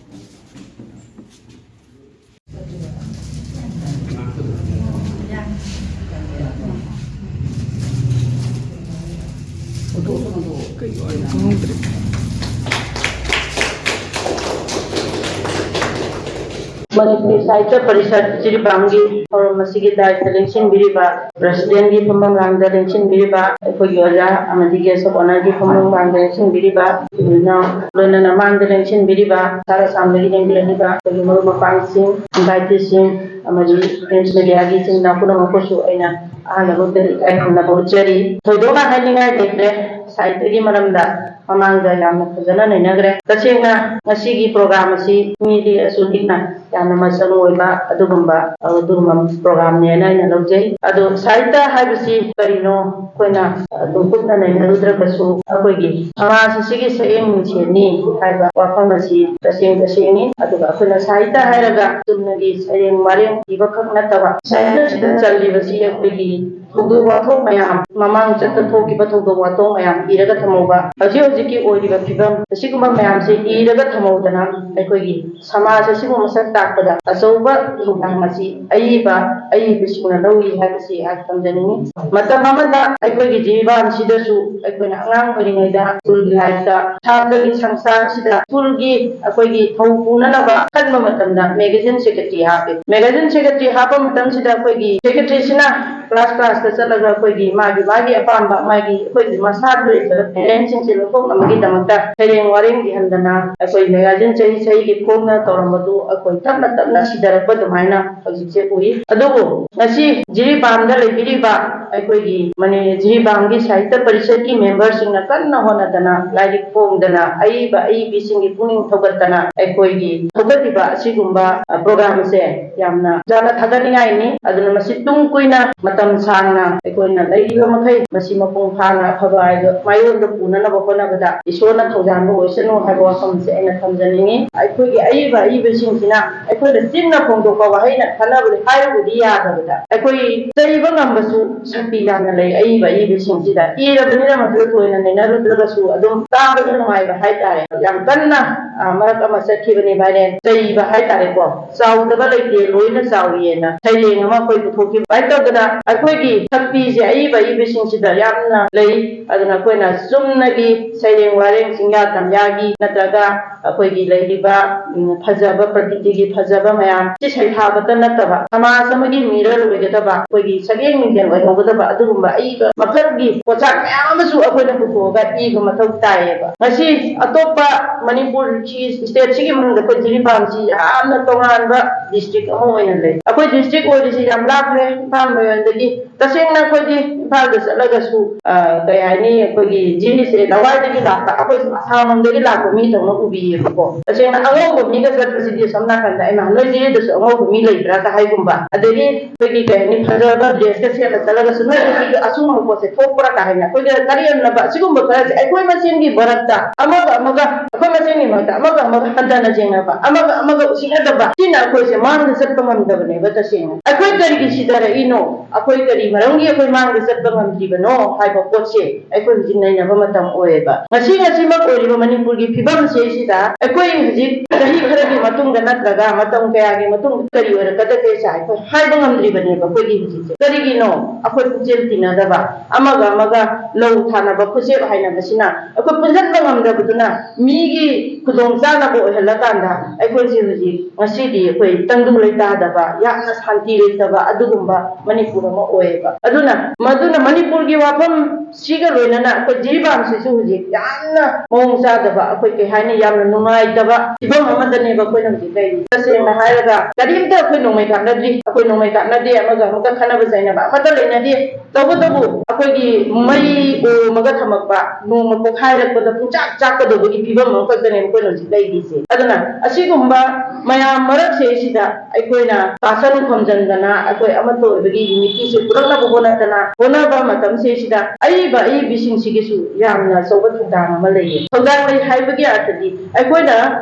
ꯃꯅꯤꯄꯨꯔꯤ ꯁꯥꯍꯤꯇ꯭ꯌ ꯄꯔꯤꯁꯠ ꯖꯤꯔꯤꯕꯥꯝꯒꯤ ꯊꯧꯔꯝ ꯑꯁꯤꯒꯤ ꯗꯥꯏꯇ ꯂꯦꯡꯁꯤꯟꯕꯤꯔꯤꯕ, ꯄ꯭ꯔꯦꯁꯤꯗꯦꯟꯒꯤ ꯐꯝꯐꯝ ꯂꯥꯡꯗ ꯂꯦꯡꯁꯤꯟꯕꯤꯔꯤꯕ ꯑꯩꯈꯣꯏꯒꯤ ꯑꯣꯖꯥ ꯑꯃꯗꯤ ꯒꯦꯁ ꯑꯣꯐ ꯑꯣꯅꯔꯒꯤ ꯐꯝꯐꯝ ꯂꯥꯡꯗ ꯂꯦꯡꯁꯤꯟꯕꯤꯔꯤꯕ ꯏꯆꯤꯟ ꯏꯅꯥꯎ, ꯂꯣꯏꯅꯅ ꯃꯥꯡꯗ ꯂꯦꯡꯁꯤꯟꯕꯤꯔꯤꯕ ꯁꯍꯔ ꯑꯁꯥꯝꯗꯒꯤ ꯂꯦꯡꯕꯤꯔꯛꯂꯤꯕ ꯑꯩꯈꯣꯏꯒꯤ ꯃꯔꯨꯞ ꯃꯄꯥꯡꯁꯤꯡ, ꯏꯟꯚꯥꯏꯇꯤꯁꯤꯡ ꯑꯃꯗꯤ ꯄ꯭ꯔꯤꯟꯁ ꯃꯦꯗꯤꯌꯥꯒꯤ ꯏꯆꯤꯟ ꯏꯅꯥꯎ ꯄꯨꯝꯅꯃꯛꯄꯨꯁꯨ ꯑꯩꯅ ꯑꯍꯥꯟꯕ ꯃꯛꯇꯗ ꯏꯀꯥꯏ ꯈꯨꯝꯅꯕ ꯎꯠꯆꯔꯤ꯫ ꯊꯣꯏꯗꯣꯛꯅ ꯍꯥꯏꯅꯤꯡꯉꯥꯏ ꯂꯩꯇ꯭ꯔꯦ꯫ ꯁꯥꯍꯤꯇ꯭ꯌꯒꯤ ꯃꯔꯝꯗ ꯃꯃꯥꯡꯗ ꯌꯥꯝꯅ ꯐꯖꯅ ꯅꯩꯅꯈ꯭ꯔꯦ꯫ ꯇꯁꯦꯡꯅ ꯉꯁꯤꯒꯤ ꯄ꯭ꯔꯣꯒ꯭ꯔꯥꯝ ꯑꯁꯤ ꯃꯤꯗꯤ ꯑꯁꯨꯛ ꯂꯤꯛꯅ ꯌꯥꯝꯅ ꯃꯆꯪ ꯑꯣꯏꯕ ꯑꯗꯨꯒꯨꯝꯕ, ꯑꯗꯨꯒꯨꯝꯕ ꯄ꯭ꯔꯣꯒ꯭ꯔꯥꯝꯅꯦꯅ ꯑꯩꯅ ꯂꯧꯖꯩ꯫ ꯑꯗꯣ ꯁꯥꯍꯤꯇ꯭ꯌ ꯍꯥꯏꯕꯁꯤ ꯀꯔꯤꯅꯣ ꯑꯩꯈꯣꯏꯅ ꯑꯗꯨꯝ ꯀꯨꯞꯅ ꯅꯩꯅꯔꯨꯗ꯭ꯔꯒꯁꯨ ꯑꯩꯈꯣꯏꯒꯤ ꯁꯃꯥꯖ ꯑꯁꯤꯒꯤ ꯁꯛꯌꯦꯡ ꯃꯤꯡꯁꯦꯟꯅꯤ ꯍꯥꯏꯕ ꯋꯥꯐꯝ ꯑꯁꯤ ꯇꯁꯦꯡ ꯇꯁꯦꯡꯅꯤ꯫ ꯑꯗꯨꯒ ꯑꯩꯈꯣꯏꯅ ꯁꯥꯍꯤꯇ꯭ꯌ ꯍꯥꯏꯔꯒ ꯆꯨꯝꯅꯒꯤ ꯁꯩꯔꯦꯡ ꯋꯥꯔꯦꯡ ꯏꯕ ꯈꯛ ꯅꯠꯇꯕ, ꯁꯥꯍꯤꯇ꯭ꯌꯁꯤꯗ ꯆꯜꯂꯤꯕꯁꯤ ꯑꯩꯈꯣꯏꯒꯤ ꯊꯧꯗꯣꯛ ꯋꯥꯊꯣꯛ ꯃꯌꯥꯝ, ꯃꯃꯥꯡ ꯆꯠꯇ ꯊꯣꯛꯈꯤꯕ ꯊꯧꯗꯣꯛ ꯋꯥꯊꯣꯛ ꯃꯌꯥꯝ ꯏꯔꯒ ꯊꯝꯍꯧꯕ, ꯍꯧꯖꯤꯛ ꯍꯧꯖꯤꯛꯀꯤ ꯑꯣꯏꯔꯤꯕ ꯐꯤꯕꯝ ꯑꯁꯤꯒꯨꯝꯕ ꯃꯌꯥꯝꯁꯦ ꯏꯔꯒ ꯊꯝꯍꯧꯗꯅ ꯑꯩꯈꯣꯏꯒꯤ ꯁꯃꯥꯖ ꯑꯁꯤꯕꯨ ꯃꯁꯛ ꯇꯥꯛꯄꯗ ꯑꯆꯧꯕ ꯊꯧꯗꯥꯡ ꯑꯁꯤ ꯑꯏꯕ, ꯑꯏꯕꯁꯤꯡꯅ ꯂꯧꯏ ꯍꯥꯏꯕꯁꯤ ꯑꯩꯍꯥꯛ ꯊꯝꯖꯅꯤꯡꯏ꯫ ꯃꯇꯝ ꯑꯃꯗ ꯑꯩꯈꯣꯏꯒꯤ ꯖꯤꯔꯤꯕꯥꯝꯁꯤꯗꯁꯨ ꯑꯩꯈꯣꯏꯅ ꯑꯉꯥꯡ ꯑꯣꯏꯔꯤꯉꯩꯗ ꯁ꯭ꯀꯨꯜꯒꯤ ꯂꯥꯏꯔꯤꯛꯇ ꯁꯥꯇ꯭ꯔꯒꯤ ꯁꯪꯁꯊꯥꯟꯁꯤꯗ ꯁ꯭ꯀꯨꯜꯒꯤ ꯑꯩꯈꯣꯏꯒꯤ ꯊꯧ ꯄꯨꯅꯅꯕ ꯈꯟꯕ ꯃꯇꯝꯗ ꯃꯦꯒꯥꯖꯤꯟ ꯁꯦꯀ꯭ꯔꯦꯇꯔꯤ ꯍꯥꯞꯄꯤ꯫ ꯃꯦꯒꯥꯖꯤꯟ ꯁꯦꯀ꯭ꯔꯦꯇꯔꯤ ꯍꯥꯞꯄ ꯃꯇꯝꯁꯤꯗ ꯑꯩꯈꯣꯏꯒꯤ ꯁꯦꯀ꯭ꯔꯦꯇꯔꯤꯁꯤꯅ ꯀ꯭ꯂꯥꯁ ꯀ꯭ꯂꯥꯁꯇ ꯆꯠꯂꯒ ꯑꯩꯈꯣꯏꯒꯤ ꯃꯥꯒꯤ ꯃꯥꯒꯤ ꯑꯄꯥꯝꯕ, ꯃꯥꯒꯤ ꯑꯩꯈꯣꯏꯒꯤ ꯃꯁꯥꯗ ꯂꯩꯖꯕ ꯇꯦꯂꯦꯟꯁꯤꯡꯁꯦ ꯂꯧꯊꯣꯛꯅꯕꯒꯤꯗꯃꯛꯇ ꯁꯩꯔꯦꯡ ꯋꯥꯔꯦꯡ ꯏꯍꯟꯗꯅ ꯑꯩꯈꯣꯏ ꯃꯦꯒꯥꯖꯤꯟ ꯆꯍꯤ ꯆꯍꯤꯒꯤ ꯐꯣꯡꯅ ꯇꯧꯔꯝꯕꯗꯨ ꯑꯩꯈꯣꯏ ꯇꯞꯅ ꯇꯞꯅ ꯁꯤꯊꯔꯛꯄ ꯑꯗꯨꯃꯥꯏꯅ ꯍꯧꯖꯤꯛꯁꯦ ꯎꯏ꯫ ꯑꯗꯨꯕꯨ ꯉꯁꯤ ꯖꯤꯔꯤꯕꯥꯝꯗ ꯂꯩꯕꯤꯔꯤꯕ ꯑꯩꯈꯣꯏꯒꯤ ꯃꯅꯤ-, ꯖꯤꯔꯤꯕꯥꯝꯒꯤ ꯁꯥꯍꯤꯇ꯭ꯌ ꯄꯔꯤꯁꯠꯀꯤ ꯃꯦꯝꯕꯔꯁꯤꯡꯅ ꯀꯟꯅ ꯍꯣꯠꯅꯗꯅ, ꯂꯥꯏꯔꯤꯛ ꯐꯣꯡꯗꯅ, ꯑꯏꯕ ꯑꯏꯕꯤꯁꯤꯡꯒꯤ ꯄꯨꯛꯅꯤꯡ ꯊꯧꯒꯠꯇꯅ ꯑꯩꯈꯣꯏꯒꯤ ꯊꯧꯒꯠꯂꯤꯕ ꯑꯁꯤꯒꯨꯝꯕ, ꯑ, ꯄ꯭ꯔꯣꯒ꯭ꯔꯥꯝ ꯑꯁꯦ ꯌꯥꯝꯅ ꯆꯥꯅ ꯊꯥꯒꯠꯅꯤꯡꯉꯥꯏꯅꯤ꯫ ꯑꯗꯨꯅ ꯃꯁꯤ ꯇꯨꯡ ꯀꯣꯏꯅ ꯃꯇꯝ ꯁꯥꯡꯅ ꯑꯩꯈꯣꯏꯅ ꯂꯩꯔꯤꯕ ꯃꯈꯩ ꯃꯁꯤ ꯃꯄꯨꯡ ꯐꯥꯅ ꯑꯐꯕ ꯍꯥꯏꯗꯣ ꯃꯥꯏꯌꯣꯟꯗ ꯄꯨꯅꯅꯕ ꯍꯣꯠꯅꯕꯗ ꯏꯁꯣꯔꯅ ꯊꯧꯖꯥꯟꯕ ꯑꯣꯏꯁꯅꯨ ꯍꯥꯏꯕ ꯋꯥꯐꯝꯁꯦ ꯑꯩꯅ ꯊꯝꯖꯅꯤꯡꯉꯤ꯫ ꯑꯩꯈꯣꯏꯒꯤ ꯑꯏꯕ ꯑꯏꯕꯁꯤꯡꯁꯤꯅ ꯑꯩꯈꯣꯏꯅ ꯆꯤꯟꯅ ꯐꯣꯡꯗꯣꯛꯄ ꯋꯥꯍꯩꯅ ꯈꯟꯅꯕꯗꯤ ꯍꯥꯏꯔꯨꯕꯗꯤ ꯌꯥꯗꯕꯗ ꯑꯩꯈꯣꯏ ꯆꯩꯕ ꯉꯝꯕꯁꯨ ꯁꯛꯇꯤ ꯌꯥꯝꯅ ꯂꯩ ꯑꯏꯕ ꯑꯏꯕꯁꯤꯡꯁꯤꯗ꯫ ꯏꯔꯕꯅꯤꯅ ꯃꯗꯨꯗ ꯊꯣꯏꯅ ꯅꯩꯅꯔꯨꯗ꯭ꯔꯒꯁꯨ ꯑꯗꯨꯝ ꯇꯥꯕꯗ ꯅꯨꯡꯉꯥꯏꯕ ꯍꯥꯏꯇꯥꯔꯦ꯫ ꯌꯥꯝ ꯀꯟꯅ, ꯑ, ꯃꯔꯛ ꯑꯃ ꯆꯠꯈꯤꯕꯅꯤ ꯚꯥꯏꯔꯦꯟ, ꯆꯩꯕ ꯍꯥꯏꯇꯥꯔꯦꯀꯣ꯫ ꯆꯥꯎꯗꯕ ꯂꯩꯇꯦ, ꯂꯣꯏꯅ ꯆꯥꯎꯏꯑꯅ ꯁꯩꯔꯦꯡ ꯑꯃ ꯑꯩꯈꯣꯏ ꯄꯨꯊꯣꯛꯈꯤꯕ꯫ ꯑꯗꯨꯃꯥꯏꯅ ꯇꯧꯗꯅ ꯑꯩꯈꯣꯏꯒꯤ ꯁꯛꯇꯤꯁꯦ ꯑꯏꯕ ꯑꯏꯕꯁꯤꯡꯁꯤꯗ ꯌꯥꯝꯅ ꯂꯩ꯫ ꯑꯗꯨꯅ ꯑꯩꯈꯣꯏꯅ ꯆꯨꯝꯅꯒꯤ ꯁꯩꯔꯦꯡ ꯋꯥꯔꯦꯡ ꯆꯤꯡꯌꯥ ꯇꯝꯌꯥꯒꯤ ꯅꯠꯇ꯭ꯔꯒ ꯑꯩꯈꯣꯏꯒꯤ ꯂꯩꯔꯤꯕ, ꯎꯝ, ꯐꯖꯕ, ꯄ꯭ꯔꯀꯤꯇꯤꯒꯤ ꯐꯖꯕ ꯃꯌꯥꯝ ꯁꯤ ꯁꯩꯊꯥꯕꯇ ꯅꯠꯇꯕ, ꯁꯃꯥꯖ ꯑꯃꯒꯤ ꯃꯤꯔꯣꯜ ꯑꯣꯏꯒꯗꯕ, ꯑꯩꯈꯣꯏꯒꯤ ꯁꯛꯌꯦꯡ ꯃꯤꯡꯖꯦꯜ ꯑꯣꯏꯍꯧꯒꯗꯕ ꯑꯗꯨꯒꯨꯝꯕ ꯑꯏꯕ ꯃꯈꯜꯒꯤ ꯄꯣꯠꯆꯥꯛ ꯃꯌꯥꯝ ꯑꯃꯁꯨ ꯑꯩꯈꯣꯏꯅ ꯄꯨꯊꯣꯛꯑꯒ ꯏꯕ ꯃꯊꯧ ꯇꯥꯏꯌꯦꯕ꯫ ꯉꯁꯤ ꯑꯇꯣꯞꯄ ꯃꯅꯤꯄꯨꯔꯒꯤ ꯁ꯭ꯇꯦꯠꯁꯤꯒꯤ ꯃꯅꯨꯡꯗ ꯑꯩꯈꯣꯏ ꯖꯤꯔꯤꯕꯥꯝꯁꯤ ꯌꯥꯝꯅ ꯇꯣꯉꯥꯟꯕ ꯗꯤꯁꯇ꯭ꯔꯤꯛ ꯑꯃ ꯑꯣꯏꯅ ꯂꯩ꯫ ꯑꯩꯈꯣꯏ ꯗꯤꯁꯇ꯭ꯔꯤꯛ ꯑꯣꯏꯔꯤꯁꯤ ꯌꯥꯝ ꯂꯥꯞꯈ꯭ꯔꯦ ꯏꯝꯐꯥꯜ ꯃꯌꯣꯟꯗꯒꯤ꯫ ꯇꯁꯦꯡꯅ ꯑꯩꯈꯣꯏꯗꯤ ꯏꯝꯐꯥꯜꯗ ꯆꯠꯂꯒꯁꯨ, ꯑ, ꯀꯩ ꯍꯥꯏꯅꯤ, ꯑꯩꯈꯣꯏꯒꯤ ꯖꯤꯔꯤꯁꯦ ꯂꯋꯥꯏꯗꯒꯤ ꯂꯥꯛꯄ, ꯑꯩꯈꯣꯏ ꯑꯁꯥꯝꯂꯣꯝꯗꯒꯤ ꯂꯥꯛꯄ ꯃꯤꯗꯧꯅ ꯎꯕꯤꯌꯦꯕꯀꯣ꯫ ꯇꯁꯦꯡꯅ ꯑꯉꯧꯕ ꯃꯤꯒ ꯆꯠꯄꯁꯤꯗꯤ ꯑꯁꯣꯝ ꯅꯥꯀꯟꯗ, "ꯑꯩꯃ, ꯅꯣꯏ ꯖꯤꯔꯤꯗꯁꯨ ꯑꯉꯧꯕ ꯃꯤ ꯂꯩꯕ꯭ꯔꯥ?" ꯀ ꯍꯥꯏꯒꯨꯝꯕ꯫ ꯑꯗꯒꯤ ꯑꯩꯈꯣꯏꯒꯤ, ꯀꯩ ꯍꯥꯏꯅꯤ, ꯐꯖꯕ ꯗ꯭ꯔꯦꯁꯀ ꯁꯦꯠꯂ ꯆꯠꯂꯒꯁꯨ, "ꯅꯣꯏ ꯅꯨꯄꯤꯗ ꯑꯁꯤꯒꯨꯝꯕ ꯄꯣꯠꯁꯦ ꯊꯣꯛꯄ꯭ꯔꯥ?" ꯀ ꯍꯥꯏꯅ ꯑꯩꯈꯣꯏꯒ ꯀꯔꯦꯝꯅꯕ, ꯑꯁꯤꯒꯨꯝꯕ ꯈꯔꯁꯦ ꯑꯩꯈꯣꯏ ꯃꯁꯦꯟꯒꯤ ꯃꯔꯛꯇ ꯑꯃꯒ ꯑꯃꯒ, ꯑꯩꯈꯣꯏ ꯃꯁꯦꯟꯒꯤ ꯃꯔꯛꯇ ꯑꯃꯒ ꯑꯃꯒ ꯍꯟꯊꯅ ꯌꯦꯡꯅꯕ, ꯑꯃꯒ ꯑꯃꯒ ꯎꯁꯤꯠꯅꯗꯕ, ꯁꯤꯅ ꯑꯩꯈꯣꯏꯁꯦ ꯃꯥꯡꯗ ꯆꯠꯄ ꯉꯝꯗꯕꯅꯦꯕ꯫ ꯇꯁꯦꯡꯅ ꯑꯩꯈꯣꯏ ꯀꯔꯤꯒꯤ ꯁꯤꯊꯔꯛꯏꯅꯣ? ꯑꯩꯈꯣꯏ ꯀꯔꯤ ꯃꯔꯝꯒꯤ ꯑꯩꯈꯣꯏ ꯃꯥꯡꯗ ꯆꯠꯄ ꯉꯝꯗ꯭ꯔꯤꯕꯅꯣ ꯍꯥꯏꯕ ꯄꯣꯠꯁꯦ ꯑꯩꯈꯣꯏ ꯍꯧꯖꯤꯛ ꯅꯩꯅꯕ ꯃꯇꯝ ꯑꯣꯏꯌꯦꯕ꯫ ꯉꯁꯤ ꯉꯁꯤꯃꯛ ꯑꯣꯏꯔꯤꯕ ꯃꯅꯤꯄꯨꯔꯒꯤ ꯐꯤꯕꯝꯁꯤꯗꯩꯁꯤꯗ ꯑꯩꯈꯣꯏ ꯍꯧꯖꯤꯛ ꯆꯍꯤ ꯈꯔꯒꯤ ꯃꯇꯨꯡꯗ ꯅꯠꯇ꯭ꯔꯒ ꯃꯇꯝ ꯀꯌꯥꯒꯤ ꯃꯇꯨꯡꯗ ꯀꯔꯤ ꯑꯣꯏꯔꯛꯀꯗꯒꯦꯁꯦ ꯑꯩꯈꯣꯏ ꯍꯥꯏꯕ ꯉꯝꯗ꯭ꯔꯤꯕꯅꯦꯕ꯫ ꯑꯩꯈꯣꯏꯒꯤ ꯍꯧꯖꯤꯛꯁꯦ ꯀꯔꯤꯒꯤꯅꯣ? ꯑꯩꯈꯣꯏ ꯄꯨꯛꯆꯦꯜ ꯇꯤꯟꯅꯗꯕ, ꯑꯃꯒ ꯑꯃꯒ ꯂꯧ ꯊꯥꯅꯕ ꯈꯨꯠꯁꯦꯞ ꯍꯥꯏꯅꯕꯁꯤꯅ ꯑꯩꯈꯣꯏ ꯄꯨꯟꯁꯤꯟꯕ ꯉꯝꯗꯕꯗꯨꯅ ꯃꯤꯒꯤ ꯈꯨꯗꯣꯡ ꯆꯥꯅꯕ ꯑꯣꯏꯍꯜꯂꯀꯥꯟꯗ ꯑꯩꯈꯣꯏꯁꯦ ꯍꯧꯖꯤꯛ ꯉꯁꯤꯗꯤ ꯑꯩꯈꯣꯏ ꯇꯪꯗꯨ ꯂꯩꯇꯥꯗꯕ, ꯌꯥꯝꯅ ꯁꯥꯟꯇꯤ ꯂꯩꯇꯕ ꯑꯗꯨꯒꯨꯝꯕ ꯃꯅꯤꯄꯨꯔ ꯑꯃ ꯑꯣꯏꯌꯦꯕ꯫ ꯑꯗꯨꯅ ꯃꯗꯨꯅ ꯃꯅꯤꯄꯨꯔꯒꯤ ꯋꯥꯐꯝꯁꯤꯒ ꯂꯣꯏꯅꯅ ꯑꯩꯈꯣꯏ ꯖꯤꯔꯤꯕꯥꯝꯁꯤꯁꯨ ꯍꯧꯖꯤꯛ ꯌꯥꯝꯅ ꯃꯑꯣꯡ ꯆꯥꯗꯕ, ꯑꯩꯈꯣꯏ ꯀꯩ ꯍꯥꯏꯅꯤ, ꯌꯥꯝꯅ ꯅꯨꯡꯉꯥꯏꯇꯕ ꯐꯤꯕꯝ ꯑꯃꯗꯅꯦꯕ ꯑꯩꯈꯣꯏꯅ ꯍꯧꯖꯤꯛ ꯂꯩꯔꯤꯁꯦ꯫ ꯇꯁꯦꯡꯅ ꯍꯥꯏꯔꯒ ꯀꯔꯤꯝꯇ ꯑꯩꯈꯣꯏ ꯅꯣꯡꯃꯩ ꯀꯥꯞꯅꯗ꯭ꯔꯤ, ꯑꯩꯈꯣꯏ ꯅꯣꯡꯃꯩ ꯀꯥꯞꯅꯗꯦ, ꯑꯃꯒ ꯑꯃꯒ ꯈꯠꯅꯕ ꯆꯩꯅꯕ ꯑꯃꯠꯇ ꯂꯩꯅꯗꯦ꯫ ꯇꯧꯕꯇꯕꯨ ꯑꯩꯈꯣꯏꯒꯤ ꯃꯩ ꯑꯣꯝꯃꯒ ꯊꯝꯃꯛꯄ, ꯅꯣꯡꯃ ꯄꯣꯛꯈꯥꯏꯔꯛꯄꯗ ꯄꯨꯡꯆꯥꯛ ꯆꯥꯛꯀꯗꯧꯕꯒꯤ ꯐꯤꯕꯝ ꯑꯃꯈꯛꯇꯅꯦꯕ ꯑꯩꯈꯣꯏꯅ ꯍꯧꯖꯤꯛ ꯂꯩꯔꯤꯁꯦ꯫ ꯑꯗꯨꯅ ꯑꯁꯤꯒꯨꯝꯕ ꯃꯌꯥꯝ ꯃꯔꯛꯁꯤꯗꯩꯁꯤꯗ ꯑꯩꯈꯣꯏꯅ ꯇꯥꯁꯟ ꯈꯣꯝꯖꯤꯟꯗꯅ ꯑꯩꯈꯣꯏ ꯑꯃꯠꯇ ꯑꯣꯏꯕꯒꯤ ꯌꯨꯅꯤꯇꯤꯁꯦ ꯄꯨꯔꯛꯅꯕ ꯍꯣꯠꯅꯗꯅ ꯍꯣꯠꯅꯕ ꯃꯇꯝꯁꯤꯗꯩꯁꯤꯗ ꯑꯏꯕ ꯑꯏꯕꯤꯁꯤꯡꯁꯤꯒꯤꯁꯨ ꯌꯥꯝꯅ ꯑꯆꯧꯕ ꯊꯧꯗꯥꯡ ꯑꯃ ꯂꯩꯌꯦ꯫ ꯊꯧꯗꯥꯡ ꯂꯩ ꯍꯥꯏꯕꯒꯤ ꯑꯥꯔꯊꯗꯤ ꯑꯩꯈꯣꯏꯅ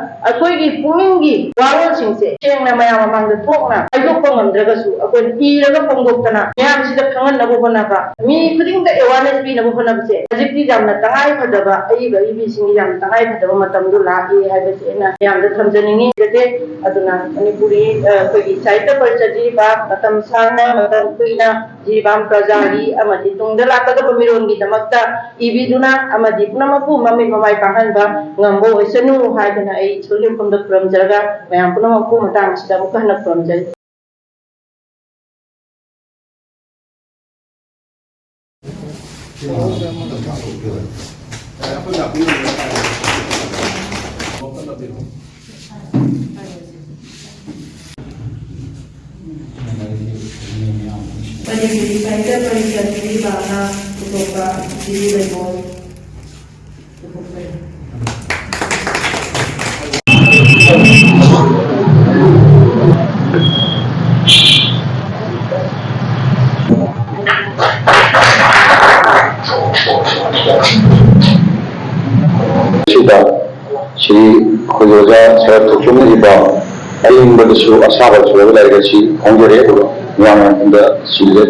ꯑꯩꯈꯣꯏꯒꯤ ꯄꯨꯛꯅꯤꯡꯒꯤ ꯋꯥꯔꯣꯜꯁꯤꯡꯁꯦ ꯁꯦꯡꯅ ꯃꯌꯥꯝ ꯃꯃꯥꯡꯗ ꯊꯣꯛꯅ ꯍꯥꯏꯗꯣꯛꯄ ꯉꯝꯗ꯭ꯔꯒꯁꯨ ꯑꯩꯈꯣꯏꯅ ꯏꯔꯒ ꯐꯣꯡꯗꯣꯛꯇꯅ ꯃꯌꯥꯝꯁꯤꯗ ꯈꯪꯍꯟꯅꯕ ꯍꯣꯠꯅꯕ, ꯃꯤ ꯈꯨꯗꯤꯡꯗ ꯑꯦꯋꯥꯔꯅꯦꯁ ꯄꯤꯅꯕ ꯍꯣꯠꯅꯕꯁꯦ ꯍꯧꯖꯤꯛꯇꯤ ꯌꯥꯝꯅ ꯇꯉꯥꯏ ꯐꯗꯕ, ꯑꯏꯕ ꯑꯏꯕꯤꯁꯤꯡꯒꯤ ꯌꯥꯝ ꯇꯉꯥꯏ ꯐꯗꯕ ꯃꯇꯝꯗꯣ ꯂꯥꯛꯑꯦ ꯍꯥꯏꯕꯁꯦ ꯑꯩꯅ ꯃꯌꯥꯝꯗ ꯊꯝꯖꯅꯤꯡꯉꯤ꯫ ꯑꯗꯨꯅ ꯃꯅꯤꯄꯨꯔꯤ, ꯑ, ꯑꯩꯈꯣꯏꯒꯤ ꯁꯥꯍꯤꯇ꯭ꯌ ꯄꯔꯤꯁꯠ ꯖꯤꯔꯤꯕꯥꯝ ꯃꯇꯝ ꯁꯥꯡꯅ, ꯃꯇꯝ ꯀꯨꯏꯅ ꯖꯤꯔꯤꯕꯥꯝ ꯄ꯭ꯔꯖꯥꯒꯤ ꯑꯃꯗꯤ ꯇꯨꯡꯗ ꯂꯥꯛꯀꯗꯕ ꯃꯤꯔꯣꯟꯒꯤꯗꯃꯛꯇ ꯏꯕꯤꯗꯨꯅ ꯑꯃꯗꯤ ꯄꯨꯝꯅꯃꯛꯄꯨ ꯃꯃꯤꯠ ꯃꯃꯥꯏ ꯄꯥꯡꯍꯟꯕ ꯉꯝꯕ ꯑꯣꯏꯁꯅꯨ ꯍꯥꯏꯗꯨꯅ ꯑꯩ ꯏꯁꯣꯔꯒꯤ ꯃꯐꯝꯗ ꯈꯨꯔꯨꯝꯖꯔꯒ ꯃꯌꯥꯝ ꯄꯨꯝꯅꯃꯛꯄꯨ ꯃꯇꯥꯡ ꯑꯁꯤꯗ ꯑꯃꯨꯛꯀ ꯍꯟꯅ ꯈꯨꯔꯨꯝꯖꯔꯤ꯫ ꯑꯩꯒꯤ ꯁꯥꯍꯤꯇ꯭ꯌ ꯄꯔꯤꯁꯠꯀꯤ ꯄꯥꯡꯅ ꯄꯨꯊꯣꯛꯄ ꯖꯤꯔꯤ ꯂꯩꯉꯣꯜ ꯄꯨꯊꯣꯛꯆꯔꯤ꯫ ꯁꯤꯗ ꯁꯤ ꯑꯩꯈꯣꯏꯒꯤ ꯑꯣꯖꯥ ꯁꯔꯠ ꯊꯣꯛꯆꯣꯝꯅ ꯏꯕ ꯑꯏꯪꯕꯗꯁꯨ ꯑꯁꯥꯕꯗꯁꯨ ꯍꯥꯏꯕ ꯂꯥꯏꯔꯤꯛ ꯑꯁꯤ ꯐꯣꯡꯗꯣꯔꯛꯑꯦ꯫ ꯑꯗꯨꯒ ꯃꯤꯌꯥꯝ ꯃꯥꯡꯗ ꯁꯤꯜꯂꯦ꯫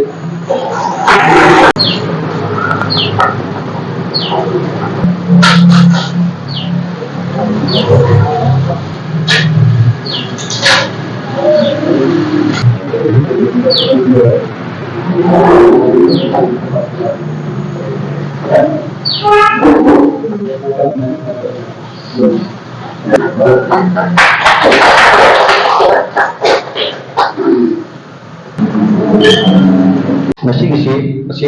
ꯉꯁꯤꯒꯤꯁꯤ ꯑꯁꯤ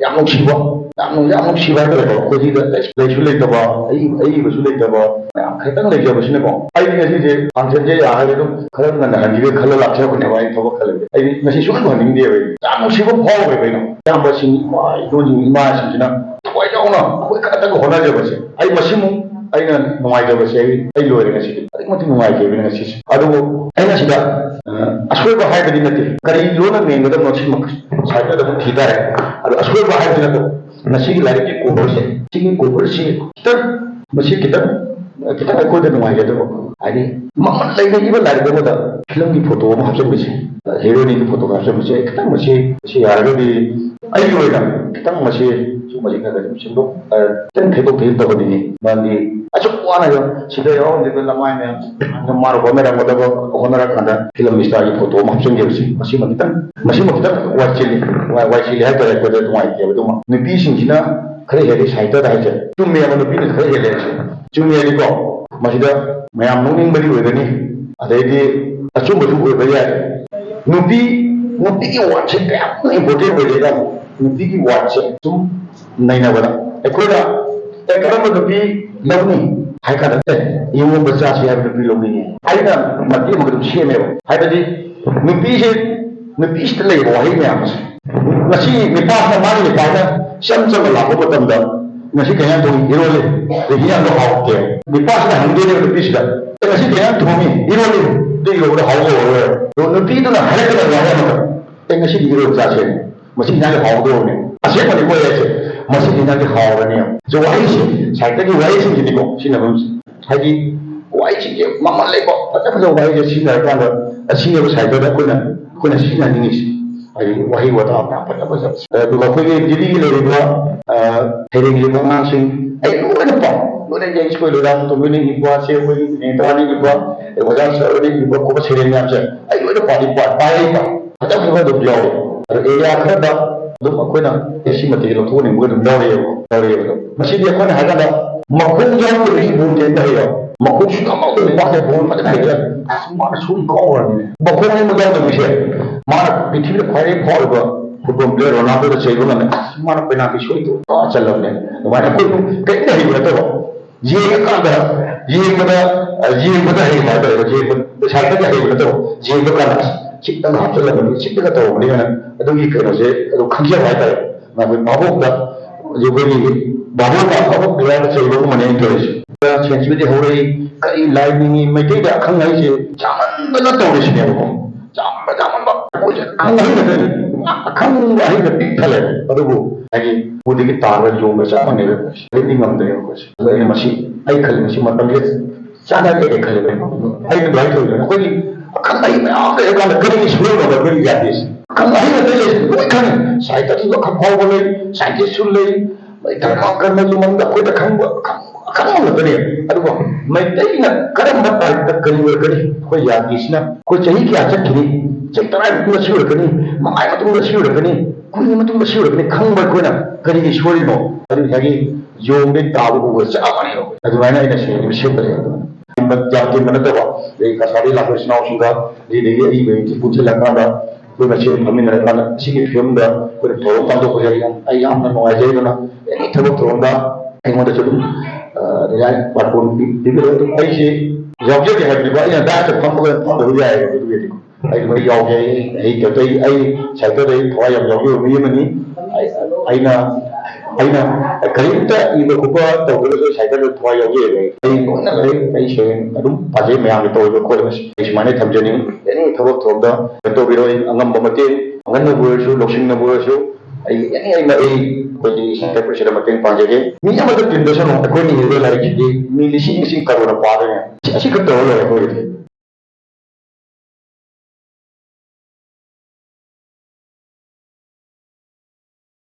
ꯌꯥꯝ ꯅꯨꯡꯁꯤꯕ, ꯌꯥꯝ ꯅꯨꯡ-, ꯌꯥꯝ ꯅꯨꯡꯁꯤꯕ ꯍꯥꯏꯇꯥꯔꯦꯀꯣ꯫ ꯑꯩꯈꯣꯏꯒꯤꯗ ꯂꯥꯏꯁꯨ ꯂꯩꯇꯕ, ꯑꯏ-, ꯑꯏꯕꯁꯨ ꯂꯩꯇꯕ ꯃꯌꯥꯝ ꯈꯛꯇꯪ ꯂꯩꯖꯕꯁꯤꯅꯀꯣ, ꯑꯩꯗꯤ ꯉꯁꯤꯁꯦ ꯐꯪꯁꯟꯁꯦ ꯌꯥꯔꯒꯗꯤ ꯑꯗꯨꯝ ꯈꯔ ꯉꯟꯅ ꯍꯟꯈꯤꯒꯦ ꯈꯜꯂ ꯂꯥꯛꯆꯔꯛꯄꯅꯦꯕ꯫ ꯑꯩ ꯊꯕꯛ ꯈꯜꯂꯒ ꯑꯩꯗꯤ ꯉꯁꯤ ꯁꯨꯡꯍꯟ ꯍꯟꯅꯤꯡꯗꯦꯕ꯫ ꯑꯩꯗꯤ ꯌꯥꯝ ꯅꯨꯡꯁꯤꯕ ꯐꯥꯎꯈ꯭ꯔꯦ ꯀꯩꯅꯣ꯫ ꯏꯌꯥꯝꯕꯁꯤꯡ, ꯏꯃꯥ, ꯏꯗꯣꯟꯁꯤꯡ, ꯏꯃꯥꯁꯤꯡꯁꯤꯅ ꯊꯋꯥꯏ ꯌꯥꯎꯅ ꯑꯩꯈꯣꯏ ꯈꯛꯇꯪ ꯍꯣꯠꯅꯖꯕꯁꯦ, ꯑꯩ ꯃꯁꯤꯃꯨꯛ ꯑꯩꯅ ꯅꯨꯡꯉꯥꯏꯖꯕꯁꯦ ꯑꯩ, ꯑꯩ ꯂꯣꯏꯔꯦ ꯉꯁꯤꯗꯤ꯫ ꯑꯗꯨꯛꯀꯤ ꯃꯇꯤꯛ ꯅꯨꯡꯉꯥꯏꯖꯕꯅꯤ ꯉꯁꯤꯁꯦ꯫ ꯑꯗꯨꯕꯨ ꯑꯩꯅ ꯁꯤꯗ, ꯑ, ꯑꯁꯣꯏꯕ ꯍꯥꯏꯕꯗꯤ ꯅꯠꯇꯦ, ꯀꯔꯤ ꯂꯣꯟꯅ ꯃꯦꯟꯒꯗꯕꯅꯣ ꯁꯤꯃꯛ ꯁꯥꯏꯠꯇ ꯑꯗꯨꯝ ꯊꯤ ꯇꯥꯔꯦ꯫ ꯑꯗꯣ ꯑꯁꯣꯏꯕ ꯍꯥꯏꯕꯗꯤ ꯅꯠꯇꯕ, ꯉꯁꯤꯒꯤ ꯂꯥꯏꯔꯤꯛꯀꯤ ꯀꯣꯚꯔꯁꯦ, ꯁꯤꯒꯤ ꯀꯣꯚꯔꯁꯤ ꯈꯤꯇꯪ, ꯃꯁꯤ ꯈꯤꯇꯪ, ꯈꯤꯇꯪ ꯑꯩꯈꯣꯏꯗ ꯅꯨꯡꯉꯥꯏꯖꯗꯕ, ꯍꯥꯏꯗꯤ ꯃꯃꯜ ꯂꯩꯅ ꯏꯕ ꯂꯥꯏꯔꯤꯛ ꯑꯃꯗ ꯐꯤꯂꯝꯒꯤ ꯐꯣꯇꯣ ꯑꯃ ꯍꯥꯞꯆꯤꯟꯕꯁꯦ, ꯍꯦꯔꯣꯅꯤꯒꯤ ꯐꯣꯇꯣꯒ ꯍꯥꯞꯆꯤꯟꯕꯁꯦ, ꯈꯤꯇꯪ ꯃꯁꯤ, ꯃꯁꯤ ꯌꯥꯔꯒꯗꯤ ꯑꯩꯒꯤ ꯑꯣꯏꯅ ꯈꯤꯇꯪ ꯃꯁꯤ ꯁꯨꯝꯕꯁꯤ ꯈꯔ ꯈꯔ ꯁꯨꯝ ꯁꯦꯝꯗꯣꯛ-, ꯑ, ꯈꯤꯇꯪ ꯊꯩꯗꯣꯛ ꯊꯩꯖꯤꯟ ꯇꯧꯍꯟꯅꯤꯡꯉꯤ꯫ ꯃꯔꯝꯗꯤ ꯑꯁꯨꯛ ꯋꯥꯅ ꯁꯤꯗ ꯌꯥꯎꯔꯝꯂꯤꯕ ꯂꯃꯥꯏ ꯃꯌꯥꯝ, ꯃꯥꯅ ꯍꯣꯠꯅꯔꯛꯄꯗ ꯍꯣꯠꯅꯔꯀꯥꯟꯗ ꯐꯤꯂꯝ ꯏꯁꯇꯥꯔꯒꯤ ꯐꯣꯇꯣ ꯑꯃ ꯍꯥꯞꯆꯤꯟꯈꯤꯕꯁꯤ, ꯃꯁꯤꯃ ꯈꯤꯇꯪ, ꯃꯁꯤꯃ ꯈꯤꯇꯪ ꯋꯥꯏ ꯆꯤꯜꯂꯤ, ꯋꯥꯏ, ꯋꯥꯏ ꯆꯤꯜꯂꯤ ꯍꯥꯏꯇꯥꯔꯦ꯫ ꯑꯩꯈꯣꯏꯗ ꯅꯨꯡꯉꯥꯏꯇꯦꯕ꯫ ꯑꯗꯨꯃ ꯅꯨꯄꯤꯁꯤꯡꯁꯤꯅ ꯈꯔ ꯍꯦꯜꯂꯤ ꯁꯥꯍꯤꯇ꯭ꯌꯗ ꯍꯥꯏꯁꯦ꯫ ꯆꯨꯝꯃꯦꯕ, ꯅꯨꯄꯤꯅ ꯈꯔ ꯍꯦꯜꯂꯦ ꯍꯥꯏꯁꯦ꯫ ꯆꯨꯝꯃꯦ ꯍꯥꯏꯗꯤꯀꯣ, ꯃꯁꯤꯗ ꯃꯌꯥꯝ ꯅꯣꯛꯅꯤꯡꯕꯗꯤ ꯑꯣꯏꯒꯅꯤ꯫ ꯑꯗꯩꯗꯤ ꯑꯆꯨꯝꯕꯁꯨ ꯑꯣꯏꯕ ꯌꯥꯏ꯫ ꯅꯨꯄꯤ, ꯅꯨꯄꯤꯒꯤ ꯋꯥꯔꯗꯁꯦ ꯀꯌꯥꯝ important ꯑꯣꯏꯒꯦꯗ, ꯅꯨꯄꯤꯒꯤ ꯋꯥꯔꯗꯁꯦ ꯁꯨꯝ ꯅꯩꯅꯕꯗ ꯑꯩꯈꯣꯏꯅ, "ꯑꯦ, ꯀꯔꯝꯕ ꯅꯨꯄꯤ ꯂꯧꯅꯤ?" ꯍꯥꯏ ꯀꯥꯟꯗ, "ꯑꯦ, ꯏꯌꯣꯡꯕ ꯆꯥꯁꯤ ꯍꯥꯏꯕ ꯅꯨꯄꯤ ꯂꯧꯅꯤꯡꯉꯦ" ꯍꯥꯏꯅ ꯃꯇꯦꯛ ꯑꯃꯈꯛ ꯑꯗꯨꯝ ꯁꯦꯝꯃꯦꯕ꯫ ꯍꯥꯏꯕꯗꯤ ꯅꯨꯄꯤꯁꯦ, ꯅꯨꯄꯤꯁꯤꯗ ꯂꯩꯔꯤꯕ ꯋꯥꯍꯩ ꯃꯌꯥꯝ ꯑꯁꯦ ꯉꯁꯤ ꯅꯤꯄꯥꯁꯤꯅ, ꯃꯥꯒꯤ ꯅꯤꯄꯥꯁꯤꯅ ꯏꯆꯝ ꯆꯝꯅ ꯂꯥꯛꯄ ꯃꯇꯝꯗ, "ꯉꯁꯤ ꯀꯩ ꯏꯟꯖꯥꯡ ꯊꯣꯡꯉꯤ?" "ꯏꯔꯣꯜꯂꯤ"꯫ ꯑꯗꯩ ꯍꯤꯟꯖꯥꯡꯗꯣ ꯍꯥꯎꯇꯦ꯫ ꯅꯤꯄꯥꯁꯤꯅ ꯍꯪꯗꯣꯏꯅꯦꯕ ꯅꯨꯄꯤꯁꯤꯗ, "ꯑꯦ, ꯉꯁꯤ ꯀꯩ ꯏꯟꯖꯥꯡ ꯊꯣꯡꯉꯤ?" "ꯏꯔꯣꯜꯂꯤ"꯫ ꯑꯗꯨ ꯏꯔꯣꯜꯕꯗꯣ ꯍꯥꯎꯕ ꯑꯣꯏꯔꯣꯏ꯫ ꯑꯗꯣ ꯅꯨꯄꯤꯗꯨꯅ ꯍꯥꯏꯔꯛꯀꯗꯕ ꯋꯥꯍꯩ ꯑꯃꯈꯛ, "ꯑꯦ, ꯉꯁꯤꯗꯤ ꯏꯔꯣꯜ ꯆꯥꯁꯦ꯫ ꯃꯁꯤ ꯏꯟꯖꯥꯡꯁꯦ ꯍꯥꯎꯗꯧꯔꯕꯅꯦ꯫ ꯑꯁꯦꯡꯕꯅꯤ ꯃꯣꯏ ꯍꯥꯏꯁꯦ, ꯃꯁꯤ ꯏꯟꯖꯥꯡꯁꯦ ꯍꯥꯎꯔꯅꯤ"꯫ ꯁꯤ ꯋꯥꯍꯩꯁꯤ, ꯁꯥꯍꯤꯇ꯭ꯌꯒꯤ ꯋꯥꯍꯩꯁꯤꯡꯁꯤꯅꯤꯀꯣ ꯁꯤꯖꯤꯟꯅꯐꯝꯁꯦ꯫ ꯍꯥꯏꯗꯤ ꯋꯥꯍꯩꯁꯤꯡꯁꯦ ꯃꯃꯜ ꯂꯩꯕ ꯐꯖ ꯐꯖꯕ ꯋꯥꯍꯩꯁꯦ ꯁꯤꯖꯤꯟꯅꯔꯀꯥꯟꯗ, ꯑꯁꯤꯅꯦꯕ ꯁꯥꯍꯤꯇ꯭ꯌꯗ ꯑꯩꯈꯣꯏꯅ, ꯑꯩꯈꯣꯏꯅ ꯁꯤꯖꯤꯟꯅꯅꯤꯡꯉꯤꯁꯦ꯫ ꯍꯥꯏꯗꯤ ꯋꯥꯍꯩ ꯋꯥꯇꯥ ꯃꯌꯥꯝ ꯐꯖ ꯐꯖꯕ꯫ ꯑꯗꯨꯒ ꯑꯩꯈꯣꯏꯒꯤ ꯗꯤꯜꯂꯤꯒꯤ ꯂꯩꯔꯤꯕ, ꯑ, ꯁꯩꯔꯦꯡꯒꯤ ꯑꯉꯥꯡꯁꯤꯡ, ꯑꯩ ꯂꯣꯏꯅ ꯄꯥꯎ, ꯂꯣꯏꯅ ꯌꯦꯡ-, ꯑꯩꯈꯣꯏ ꯂꯣꯏꯔꯥ ꯇꯣꯝꯕꯤꯅ ꯏꯕ, ꯆꯦ ꯑꯩꯈꯣꯏ ꯅꯦꯇ꯭ꯔꯥꯅ ꯏꯕ, ꯑꯗꯩ ꯑꯣꯖꯥ ꯁꯔꯅ ꯏꯕ ꯈꯣꯠꯄ ꯁꯩꯔꯦꯡ ꯃꯌꯥꯝꯁꯦ ꯑꯩ ꯂꯣꯏꯅ ꯄꯥꯗꯤ ꯄꯥꯏ, ꯄꯥꯏ, ꯄꯥꯏ꯫ ꯐꯖ ꯐꯖꯕ ꯑꯗꯨꯝ ꯌꯥꯎꯔꯤ꯫ ꯑꯗꯣ ꯑꯦꯔꯤꯌꯥ ꯈꯔꯗ ꯑꯗꯨꯝ ꯑꯩꯈꯣꯏꯅ ꯑꯦ ꯁꯤ ꯃꯇꯤꯛ ꯂꯧꯊꯣꯛꯍꯟꯅꯤꯡꯕ ꯑꯗꯨꯝ ꯌꯥꯎꯔꯤꯑꯕ, ꯌꯥꯎꯔꯤꯑꯕ꯫ ꯑꯗꯣ ꯃꯁꯤꯗꯤ ꯑꯩꯈꯣꯏꯅ ꯍꯥꯏꯀꯥꯟꯗ ꯃꯈꯣꯡ ꯌꯥꯎꯗꯕꯒꯤ ꯕꯣꯜ ꯆꯦꯟꯕ ꯍꯩꯔꯣ, ꯃꯈꯣꯡ ꯁꯨꯡꯌꯥꯎ ꯌꯥꯎꯗꯕ ꯃꯥꯁꯦ ꯕꯣꯜ ꯐꯖꯅ ꯍꯩꯔꯦ꯫ ꯑꯁ, ꯃꯥꯅ ꯁꯨꯝ ꯀꯥꯎꯔꯕꯅꯦ꯫ ꯃꯈꯣꯡ ꯑꯅꯤꯃꯛ ꯌꯥꯎꯗꯕꯁꯦ ꯃꯥꯅ ꯄ꯭ꯔꯤꯊꯤꯕꯤꯗ ꯈ꯭ꯋꯥꯏꯗꯒꯤ ꯐꯥꯎꯔꯤꯕ ꯐꯨꯠꯕꯣꯜ ꯄ꯭ꯂꯦꯌꯔ ꯔꯣꯅꯥꯜꯗꯣꯗ ꯆꯩꯕ ꯉꯝꯃꯦ꯫ ꯑꯁ, ꯃꯥꯅ ꯄꯦꯅꯥꯜꯇꯤ ꯁꯣꯏꯗꯣ ꯆꯜꯂꯕꯅꯦ꯫ ꯑꯗꯨꯃꯥꯏꯅ ꯑꯩꯈꯣꯏ ꯀꯔꯤꯝꯇ ꯍꯩꯕ ꯅꯠꯇꯕ, ꯌꯦꯡꯉꯀꯥꯟꯗ, ꯌꯦꯡꯕꯗ, ꯑ, ꯌꯦꯡꯕꯗ ꯍꯩꯕ ꯍꯥꯏꯇꯥꯔꯦ꯫ ꯌꯦꯡꯕ, ꯁꯥꯏꯠꯇꯒꯤ ꯍꯩꯕ ꯅꯠꯇꯕ, ꯌꯦꯡꯕ ꯀꯥꯟꯗ, "ꯑꯁ, ꯈꯤꯇꯪ ꯍꯥꯞꯆꯜꯂꯝꯕꯅꯤ, ꯈꯤꯇꯪꯒ ꯇꯧꯔꯝꯕꯅꯤ" ꯍꯥꯏꯅ ꯑꯗꯨꯒꯤ ꯀꯩꯅꯣꯁꯦ ꯑꯗꯨꯝ ꯈꯪꯖꯕ ꯍꯥꯏꯇꯥꯔꯦ꯫ ꯑꯩꯈꯣꯏ ꯚꯥꯕꯣꯛꯇ, ꯑꯩꯈꯣꯏꯒꯤ ꯚꯥꯕꯣꯛꯅ ꯑꯐꯕ ꯄ꯭ꯂꯦꯌꯔꯗ ꯆꯩꯕꯒꯨꯝꯕꯅꯦ ꯑꯩꯅ ꯇꯧꯔꯤꯁꯦ꯫ ꯁꯦꯟꯆꯨꯔꯤꯗꯤ ꯍꯧꯔꯛꯏ, ꯀꯔꯤ ꯂꯥꯏ ꯅꯤꯡꯉꯤ, ꯃꯩꯇꯩꯗ ꯑꯈꯪ ꯑꯍꯩꯁꯦ ꯌꯥꯝꯃꯟꯗꯅ ꯇꯧꯔꯤꯁꯤꯅꯦꯕꯀꯣ꯫ ꯌꯥꯝꯕ ꯌꯥꯝꯃꯟꯕ, ꯑꯩꯈꯣꯏꯁꯦ ꯑꯈꯪ ꯑꯍꯩ ꯉꯥꯛꯇꯅꯤ꯫ ꯑꯈꯪꯕ ꯑꯍꯩꯗ ꯄꯤꯛ ꯊꯜꯂꯦ꯫ ꯑꯗꯨꯕꯨ ꯍꯥꯏꯗꯤ ꯎꯗꯒꯤ ꯇꯥꯔꯒ ꯌꯣꯡꯒ ꯆꯞ ꯃꯥꯟꯅꯩꯕ꯫ ꯍꯧꯖꯤꯛꯇꯤ ꯉꯝꯗ꯭ꯔꯦꯕ ꯑꯩꯈꯣꯏꯁꯦ꯫ ꯑꯗꯨ ꯑꯩꯅ ꯃꯁꯤ, ꯑꯩ ꯈꯜꯂꯤ ꯃꯁꯤ ꯃꯇꯝꯁꯦ ꯆꯥꯟꯅꯗꯦ ꯈꯜꯂꯦꯕ꯫ ꯑꯩꯅ ꯑꯗꯨꯃꯥꯏꯅ ꯇꯧꯗꯅ ꯑꯩꯈꯣꯏꯒꯤ ꯑꯈꯪ ꯑꯍꯩ ꯃꯌꯥꯝ ꯂꯩꯔꯀꯥꯟꯗ ꯀꯔꯤꯒꯤ ꯁꯨꯔꯣꯏꯗꯕ ꯑꯩꯈꯣꯏꯒꯤ ꯌꯥꯗꯦꯁꯦ? ꯑꯈꯪ ꯑꯍꯩ ꯑꯇꯩ ꯂꯩꯁꯦ ꯂꯣꯏ ꯈꯪꯉꯤ꯫ ꯁꯥꯏꯟꯇꯤꯁꯇꯁꯨ ꯑꯈꯪ ꯐꯥꯎꯕ ꯂꯩ, ꯁꯥꯏꯟꯇꯤꯁꯁꯨ ꯂꯩ, ꯃꯩ ꯙꯔꯃ ꯀꯔꯃꯒꯤ ꯃꯔꯝꯗ ꯑꯩꯈꯣꯏꯗ ꯈꯪꯕ ꯑꯈꯪ-, ꯑꯈꯪꯕ ꯉꯥꯛꯇꯅꯦ꯫ ꯑꯗꯨꯒ ꯃꯩꯇꯩꯅ ꯀꯔꯝꯕ ꯇꯥꯔꯤꯛꯇ ꯀꯔꯤ ꯑꯣꯏꯔꯛꯀꯅꯤ? ꯑꯩꯈꯣꯏ ꯌꯥꯗꯦꯁꯤꯅ ꯑꯩꯈꯣꯏ ꯆꯍꯤ ꯀꯌꯥ ꯆꯠꯈꯤꯅꯤ? ꯆꯍꯤ ꯇꯔꯥꯒꯤ ꯃꯇꯨꯡꯗ ꯁꯤ ꯑꯣꯏꯔꯛꯀꯅꯤ, ꯃꯉꯥꯒꯤ ꯃꯇꯨꯡꯗ ꯁꯤ ꯑꯣꯏꯔꯛꯀꯅꯤ, ꯀꯨꯟꯒꯤ ꯃꯇꯨꯡꯗ ꯁꯤ ꯑꯣꯏꯔꯛꯀꯅꯤ ꯈꯪꯕ ꯑꯩꯈꯣꯏꯅ ꯀꯔꯤꯒꯤ ꯁꯣꯏꯔꯤꯅꯣ? ꯑꯗꯨ ꯉꯁꯥꯏꯒꯤ ꯌꯣꯡꯗꯩ ꯇꯥꯕ ꯎꯕ ꯆꯞ ꯃꯥꯟꯅꯩꯕ꯫ ꯑꯗꯨꯃꯥꯏꯅ ꯑꯩꯅ ꯁꯦꯝ-, ꯁꯦꯝꯕꯅꯦꯕ꯫ ꯌꯥꯝ ꯇꯤꯟꯕ ꯅꯠꯇꯕ, ꯑꯗꯩ ꯀꯁꯥꯔꯗꯒꯤ ꯂꯥꯛꯄ ꯏꯆꯤꯟ ꯏꯅꯥꯎꯁꯤꯡꯒ, ꯑꯗꯨꯗꯒꯤ ꯑꯩ ꯃꯌꯨꯝꯁꯤ ꯄꯨꯟꯁꯤꯜꯂꯀꯥꯟꯗ ꯑꯩꯈꯣꯏ ꯃꯁꯦꯟ ꯐꯝꯃꯤꯟꯅꯔꯀꯥꯟꯗ ꯁꯤꯒꯤ ꯐꯤꯂꯝꯗ ꯑꯩꯈꯣꯏꯅ ꯊꯧꯔꯝ ꯄꯥꯡꯊꯣꯛꯄꯁꯦ ꯑꯩ ꯌꯥꯝ, ꯑꯩ ꯌꯥꯝꯅ ꯅꯨꯡꯉꯥꯏꯖꯩ꯫ ꯑꯗꯨꯅ ꯑꯦꯅꯤ ꯊꯕꯛ ꯊꯧꯔꯝꯗ ꯑꯩꯉꯣꯟꯗꯁꯨ ꯑꯗꯨꯝ, ꯑ, ꯔꯤꯌꯥꯏ ꯄꯥꯔꯇꯣꯟ ꯄꯤ-, ꯄꯤꯕꯤꯔꯛꯑꯣ꯫ ꯑꯗꯨꯝ ꯑꯩꯁꯦ ꯌꯥꯎꯖꯒꯦ ꯍꯥꯏꯕꯅꯤꯀꯣ, ꯑꯩꯅ ꯗꯥꯏꯔꯦꯛꯇ ꯐꯝꯕꯒ ꯐꯝꯗꯕ ꯌꯥꯏꯑꯕ ꯑꯗꯨꯒꯤꯗꯤꯀꯣ꯫ ꯑꯩ ꯂꯣꯏ ꯌꯥꯎꯒꯦ꯫ ꯑꯩ ꯑꯩ ꯀꯩꯅꯣ ꯇꯧ-, ꯑꯩ ꯁꯥꯍꯤꯇ꯭ꯌꯗ ꯑꯩ ꯊꯋꯥꯏ ꯌꯥꯝ ꯌꯥꯎꯖꯕ ꯃꯤ ꯑꯃꯅꯤ꯫ ꯑꯩ-, ꯑꯩꯅ, ꯑꯩꯅ ꯀꯔꯤꯝꯇ ꯏꯕ ꯈꯣꯠꯄ ꯇꯧꯗ꯭ꯔꯒꯁꯨ ꯑꯩ ꯁꯥꯍꯤꯇ꯭ꯌꯗ ꯊꯋꯥꯏ ꯌꯥꯎꯖꯩꯕ꯫ ꯑꯩ, ꯑꯩ ꯂꯣꯏꯅ ꯂꯩ꯫ ꯑꯩ ꯁꯦꯡ ꯑꯗꯨꯝ ꯄꯥꯖꯩ, ꯃꯌꯥꯝꯒꯤ ꯇꯧꯔꯤꯕ ꯈꯣꯠꯂꯤꯕ꯫ ꯑꯩ ꯁꯨꯃꯥꯏꯅ ꯊꯝꯖꯅꯤꯡꯉꯤ, ꯑꯦꯅꯤ ꯊꯕꯛ ꯊꯧꯔꯝꯗ ꯀꯩꯅꯣ ꯇꯧꯕꯤꯔꯣ, ꯑꯩ ꯑꯉꯝꯕ ꯃꯇꯦꯡ, ꯄꯥꯡꯒꯟꯅꯕꯨ ꯑꯣꯏꯔꯁꯨ, ꯂꯧꯁꯤꯡꯅꯕꯨ ꯑꯣꯏꯔꯁꯨ, ꯑꯩ ꯑꯦꯅꯤ ꯑꯩꯅ, ꯑꯩ ꯑꯩꯈꯣꯏꯒꯤ ꯁꯥꯍꯤꯇ꯭ꯌ ꯄꯔꯤꯁꯠꯇ ꯃꯇꯦꯡ ꯄꯥꯡꯖꯒꯦ꯫ ꯃꯤ ꯑꯃꯗ ꯇꯤꯟꯗꯁꯅꯨ, ꯑꯩꯈꯣꯏꯅ ꯏꯔꯤꯕ ꯂꯥꯏꯔꯤꯛꯁꯤꯗꯤ ꯃꯤ ꯂꯤꯁꯤꯡ ꯂꯤꯁꯤꯡ ꯀꯔꯣꯅ ꯄꯥꯗꯣꯏꯅꯦ꯫ ꯑꯁꯤ, ꯑꯁꯤꯈꯛ ꯇꯧꯔ ꯂꯣꯏꯔꯦ ꯑꯩꯈꯣꯏꯒꯤꯗꯤ꯫